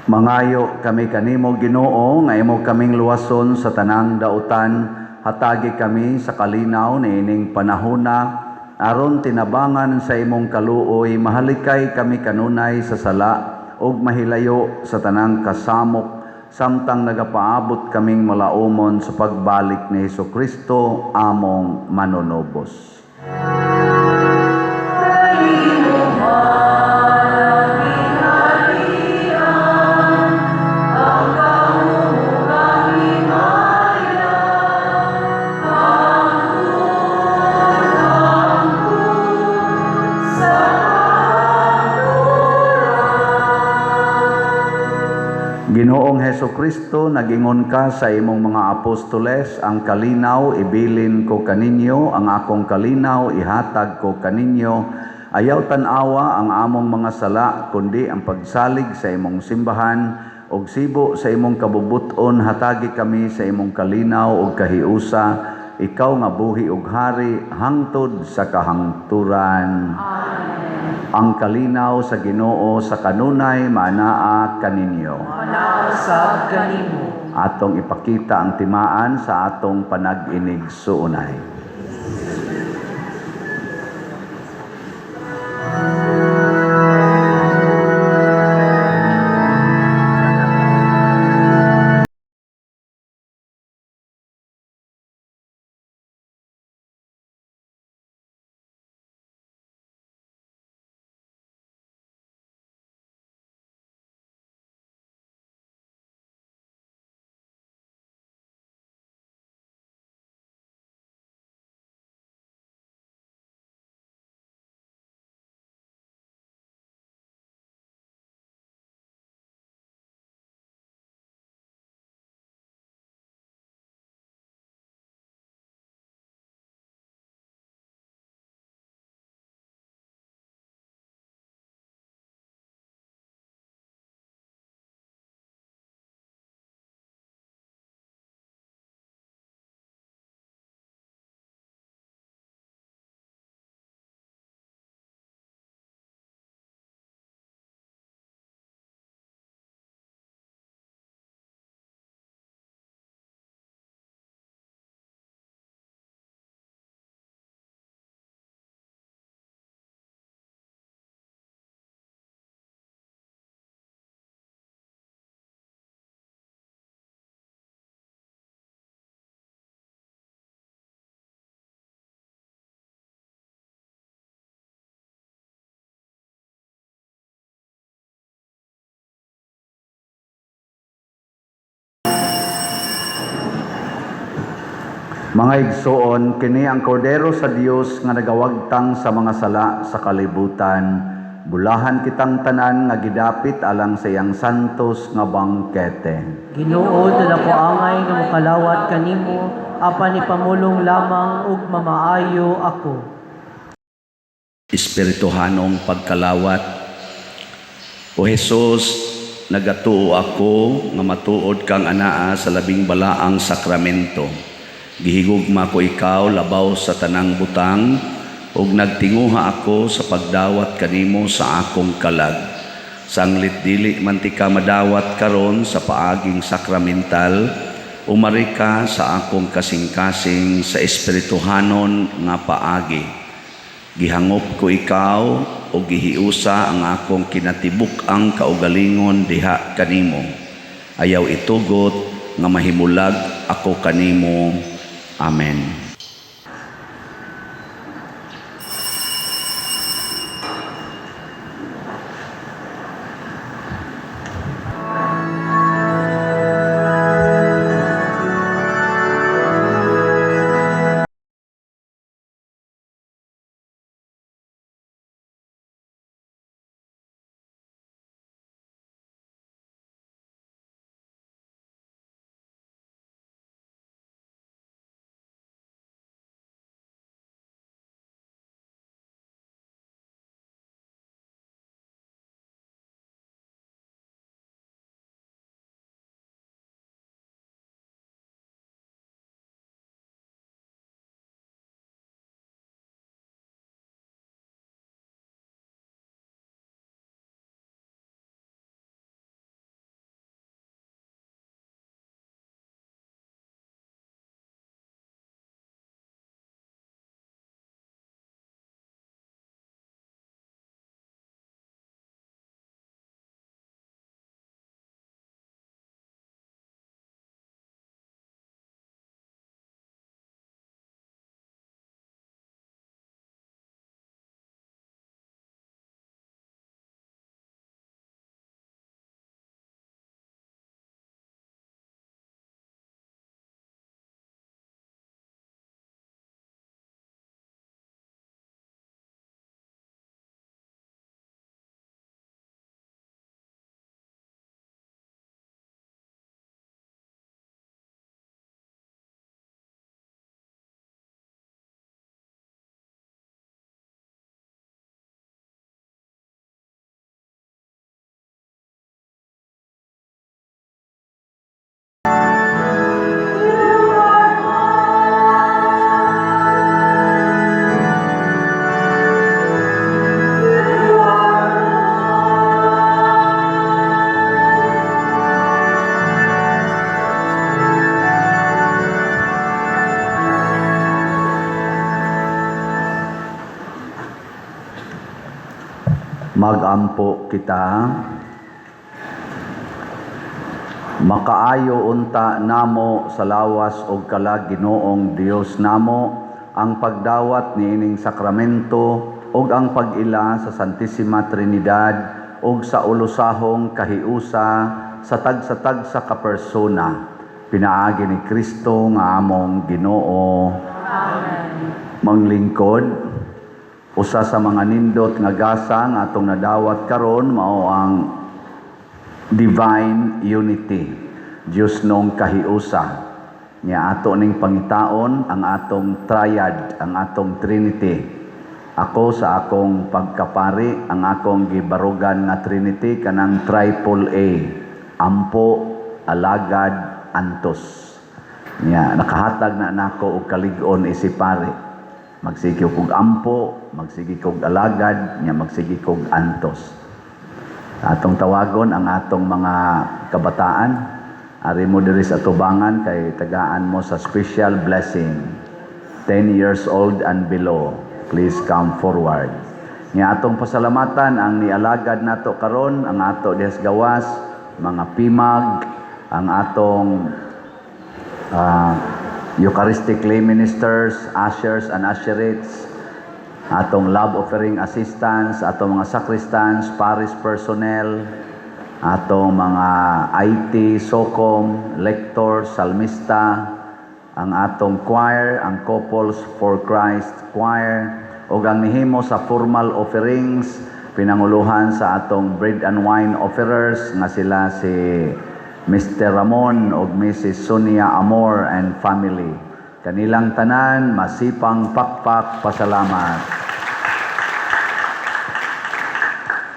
Mangayo kami kanimo, Ginoo, nga imo kaming luwason sa tanang dautan. Hatagi kami sa kalinaw niining panahona aron tinabangan sa imong kaluoy mahalikay kami kanunay sa sala ug mahilayo sa tanang kasamok. Samtang nagapaabot kaming malaumon sa pagbalik ni Hesus Kristo among manunubos. Ginoong Heso Kristo, nagingon ka sa imong mga apostoles, "Ang kalinaw ibilin ko kaninyo, ang akong kalinaw ihatag ko kaninyo. Ayaw tan-awa ang among mga sala, kundi ang pagsalig sa imong simbahan, ug sibo sa imong kabubut-on hatagi kami sa imong kalinaw ug kahiusa, ikaw nga buhi ug hari hangtod sa kahangturan." Ang kalinaw sa Ginoo sa kanunay maanaa kaninyo. Sab kanimo. Atong ipakita ang timaan sa atong panag-inig-suunay. Mga igsoon, kini ang kordero sa Dios nga nagawagtang sa mga sala sa kalibutan. Bulahan kitang tanan nga gidapit alang sa iyang santos nga bangkete. Ginoo, dala ko angay nga mokalawat kanimo, apan ipamulong lamang ug mamaayo ako. Espirituhanong pagkalawat. O Jesus, nagatuo ako nga matuod kang anaa sa labing balaang sakramento. Gihigugma ko ikaw labaw sa tanang butang ug nagtinguha ako sa pagdawat kanimo sa akong kalag. Sanglit dili man tika madawat karon sa paaging sakramental, umari ka sa akong kasing-kasing sa espirituhanon nga paagi. Gihangop ko ikaw o gihiusa ang akong kinatibuk-ang kaugalingon diha kanimo. Ayaw itugot nga mahimulag ako kanimo. Amen. Magampo kita. Makaayo unta namo sa lawas og kalag, Ginoong Dios namo, ang pagdawat niining sakramento ug ang pag-ila sa Santissima Trinidad ug sa ulosahong kahiusa sa tagsa-tagsa ka persona pinaagi ni Kristo nga among Ginoo. Amen. Manglingkod, usa sa mga nindot nga gasa nga atong nadawat karon mao ang divine unity, Diosnong kahiusa. Nya ato ning pangitaon ang atong triad, ang atong Trinity. Ako sa akong pagkapari, ang akong gibarugan nga Trinity kanang triple A: ampo, alagad, antos. Nya nakahatag na nako og kalig-on isip pari. Magsige kog ampo, magsige kog alagad, nya magsige kog antos. Atong tawagon ang atong mga kabataan. Ari mo diri sa tubangan kay tagaan mo sa special blessing. 10 years old and below, please come forward. Nga atong pasalamatan ang nialagad nato karon, ang ato dihas gawas, mga pimag, ang atong Eucharistic lay ministers, ushers and usherettes, atong love offering assistants, atong mga sacristans, parish personnel, atong mga IT, SOCOM, lectors, salmista, ang atong choir, ang Couples for Christ Choir, ug ang nihimo sa formal offerings, pinanguluhan sa atong bread and wine offerers nga sila si Mr. Ramon ug Mrs. Sonia Amor and family. Kanilang tanan, masipang pakpak pasalamat.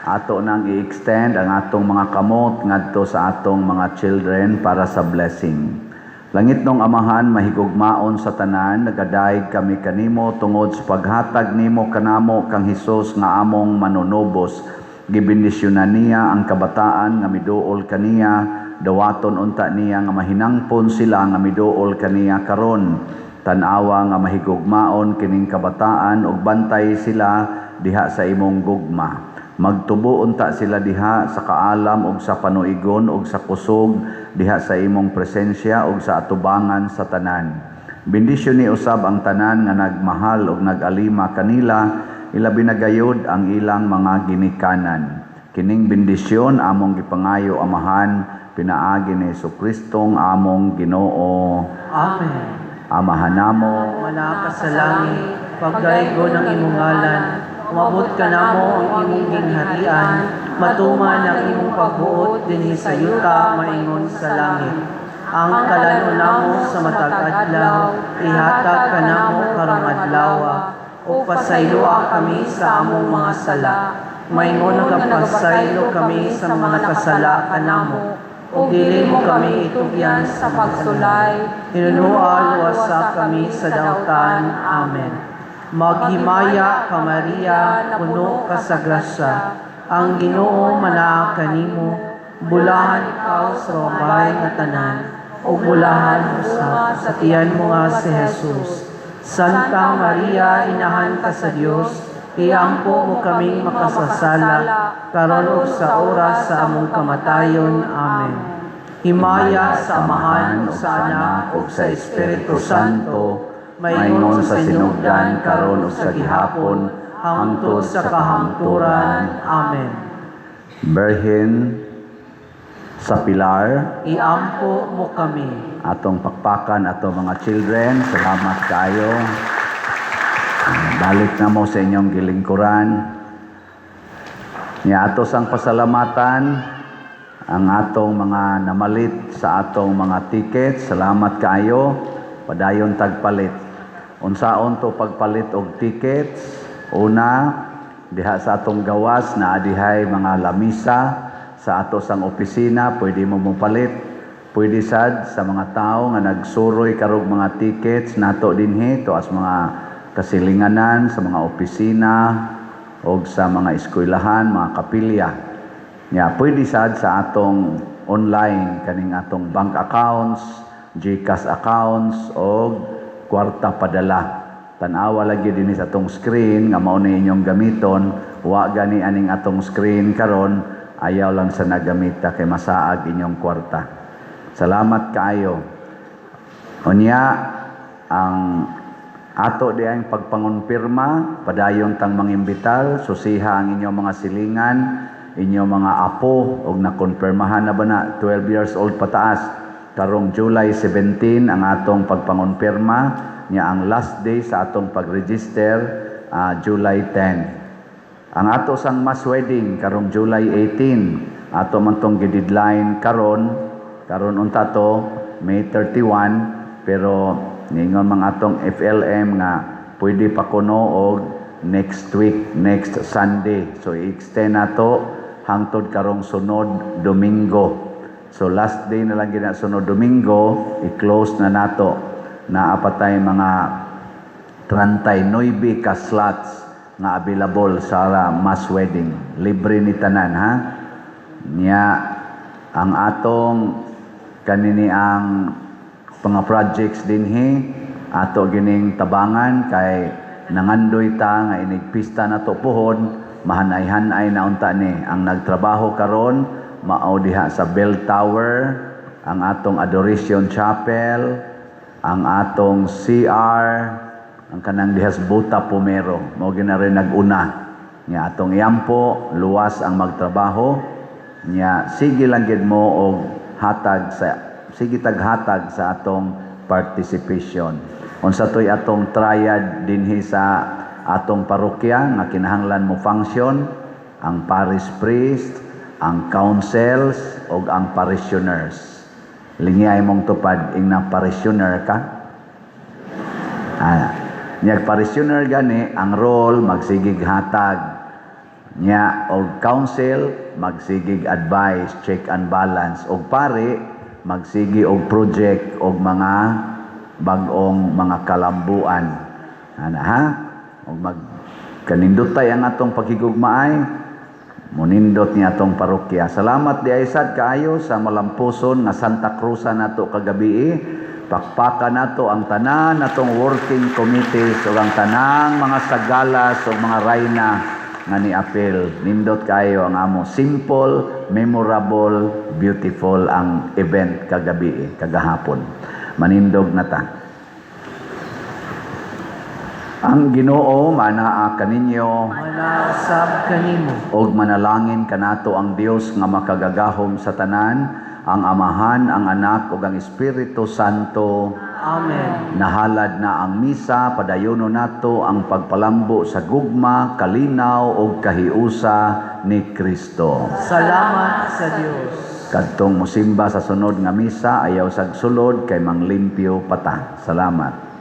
Ato nang i-extend ang atong mga kamot ngadto sa atong mga children para sa blessing. Langitnong Amahan, mahigugmaon sa tanan, nagadayeg kami kanimo tungod sa paghatag nimo kanamo kang Hesus nga among manunubos. Gibendisyonan niya ang kabataan nga miduol kaniya, dawaton unta niya nga mahinangpon sila nga miduol kaniya karon. Tan-awa nga mahigugmaon kining kabataan ug bantay sila diha sa imong gugma. Magtubo unta sila diha sa kaalam ug sa panuigon ug sa kusog diha sa imong presensya ug sa atubangan sa tanan. Bendisyon ni usab ang tanan nga nagmahal ug nagalima kanila, ilabi na gayud ang ilang mga ginikanan. Kining bendisyon among gipangayo, Amahan, pinaagi ni Hesus among Ginoo. Amen. Amahan namo nga naa ka sa langit, pagdaygon ang imong ngalan, umabot kanamo ang imong gingharian, matuman ang imong pagbuot dinhi sa yuta maingon sa langit. Ang kalan-on namo sa matag adlaw, ihatag kanamo karong adlaw, ug pasayloa kami sa among mga sala, maingon nagapasaylo kami sa mga nakasala kanamo, ug dili mo kami itugyan sa pagsulay, hinunoa luwasa kami sa dautan. Amen. Maghimaya ka, Maria, puno ka sa grasya. Ang Ginoo manaa kanimo, bulahan ikaw sa babae nga tanan, ug bulahan usab sa tiyan mo nga si Jesus. Santa Maria, inahan ka sa Dios, iampo mo kaming makasasala, karon ug sa oras sa among kamatayon. Amen. Himaya sa Amahan, ug sa Anak, ug sa Espiritu Santo, maingon sa sinugdan, karon ug sa gihapon, hangtod sa kahangturan. Amen. Birhen sa Pilar, iampo mo kami. Atong pakpakan ato mga children, salamat kayo. Balik na mo sa inyong gilingkuran. Nya ato sang pasalamatan ang atong mga namalit sa atong mga tickets. Salamat kaayo. Padayon tagpalit. Unsaon to pagpalit og tickets? Una, diha sa atong gawas na dihay mga lamisa sa ato sang opisina, pwede mo mopalit. Pwede sad sa mga tao nga nagsuroy karog mga tickets nato dinhi to as mga kasilinganan sa mga opisina o sa mga eskwelahan, mga kapilya. Nya, pwede sad sa atong online kaning atong bank accounts, GCash accounts o kwarta padala. Tan-awa lagi dinhi sa atong screen nga mao ni inyong gamiton. Wa gani aning atong screen karon, ayaw lang sa nagamita kay masaag inyong kwarta. Salamat kaayo. Unya ang ato di ang pagpangonpirma, padayon tang mangimbital, susiha ang inyong mga silingan, inyong mga apo og nakonpirmahan na ba na 12 years old pataas. Karong July 17 ang atong pagpangonpirma, nya ang last day sa atong pag-register, July 10. Ang ato sang mass wedding karong July 18, ato man tong gi-deadline karon, karon unta to May 31, pero niingon mga atong FLM nga pwede pa kuno og next week, next Sunday. So i-extend nato hangtod karong sunod Domingo. So last day na lang gina sunod Domingo, i-close na nato. Naa pa tay mga 39 ka slots nga available sa mass wedding. Libre ni tanan, ha. Nya ang atong kanini ang mga projects dinhi ato gining tabangan kay nangandoy ta nga inig pista nato puhon, mahanay-hanay na unta ni ang nagtrabaho karon mao diha sa Bell Tower, ang atong Adoration Chapel, ang atong CR, ang kanang dihas Buta Pumero, mao gina rin nag-una. Nya atong iampo luwas ang magtrabaho, nya sige lang gid mo og hatag sa sige taghatag sa atong participation. Unsa toy atong triad dinhi sa atong parokya nga kinahanglan mo function: ang parish priest, ang councils ug ang parishioners. Lingyay mong tupad ing na parishioner ka. Nya parishioner gani ang role magsigig hatag. Nya og council magsigig advice, check and balance, og pari magsigi og project og mga bag-ong mga kalambuan. Ana ha? Og mag kanindotay ang atong paghigugmaay, munindot ni atong parokya. Salamat di ay sad kaayo sa malampuson nga Santa Cruz nato kagabi. Pakpaka nato ang tanan natong working committees ug ang tanang mga sagalas ug mga rayna nga ni-apil. Nindot kaayo ang amo. Simple, memorable, beautiful ang event kagabi, kagahapon. Manindog na ta. Ang Ginoo manaa kaninyo. Manasab kanimo. Og manalangin kanato ang Dios nga makagagahom sa tanan, ang Amahan, ang Anak ug ang Espiritu Santo. Amen. Nahalad na ang misa, padayono nato ang pagpalambo sa gugma, kalinaw ug kahiusa ni Kristo. Salamat sa Dios. Kadtong musimba sa sunod nga misa, ayaw sag sulod kay manglimpyo pa ta. Salamat.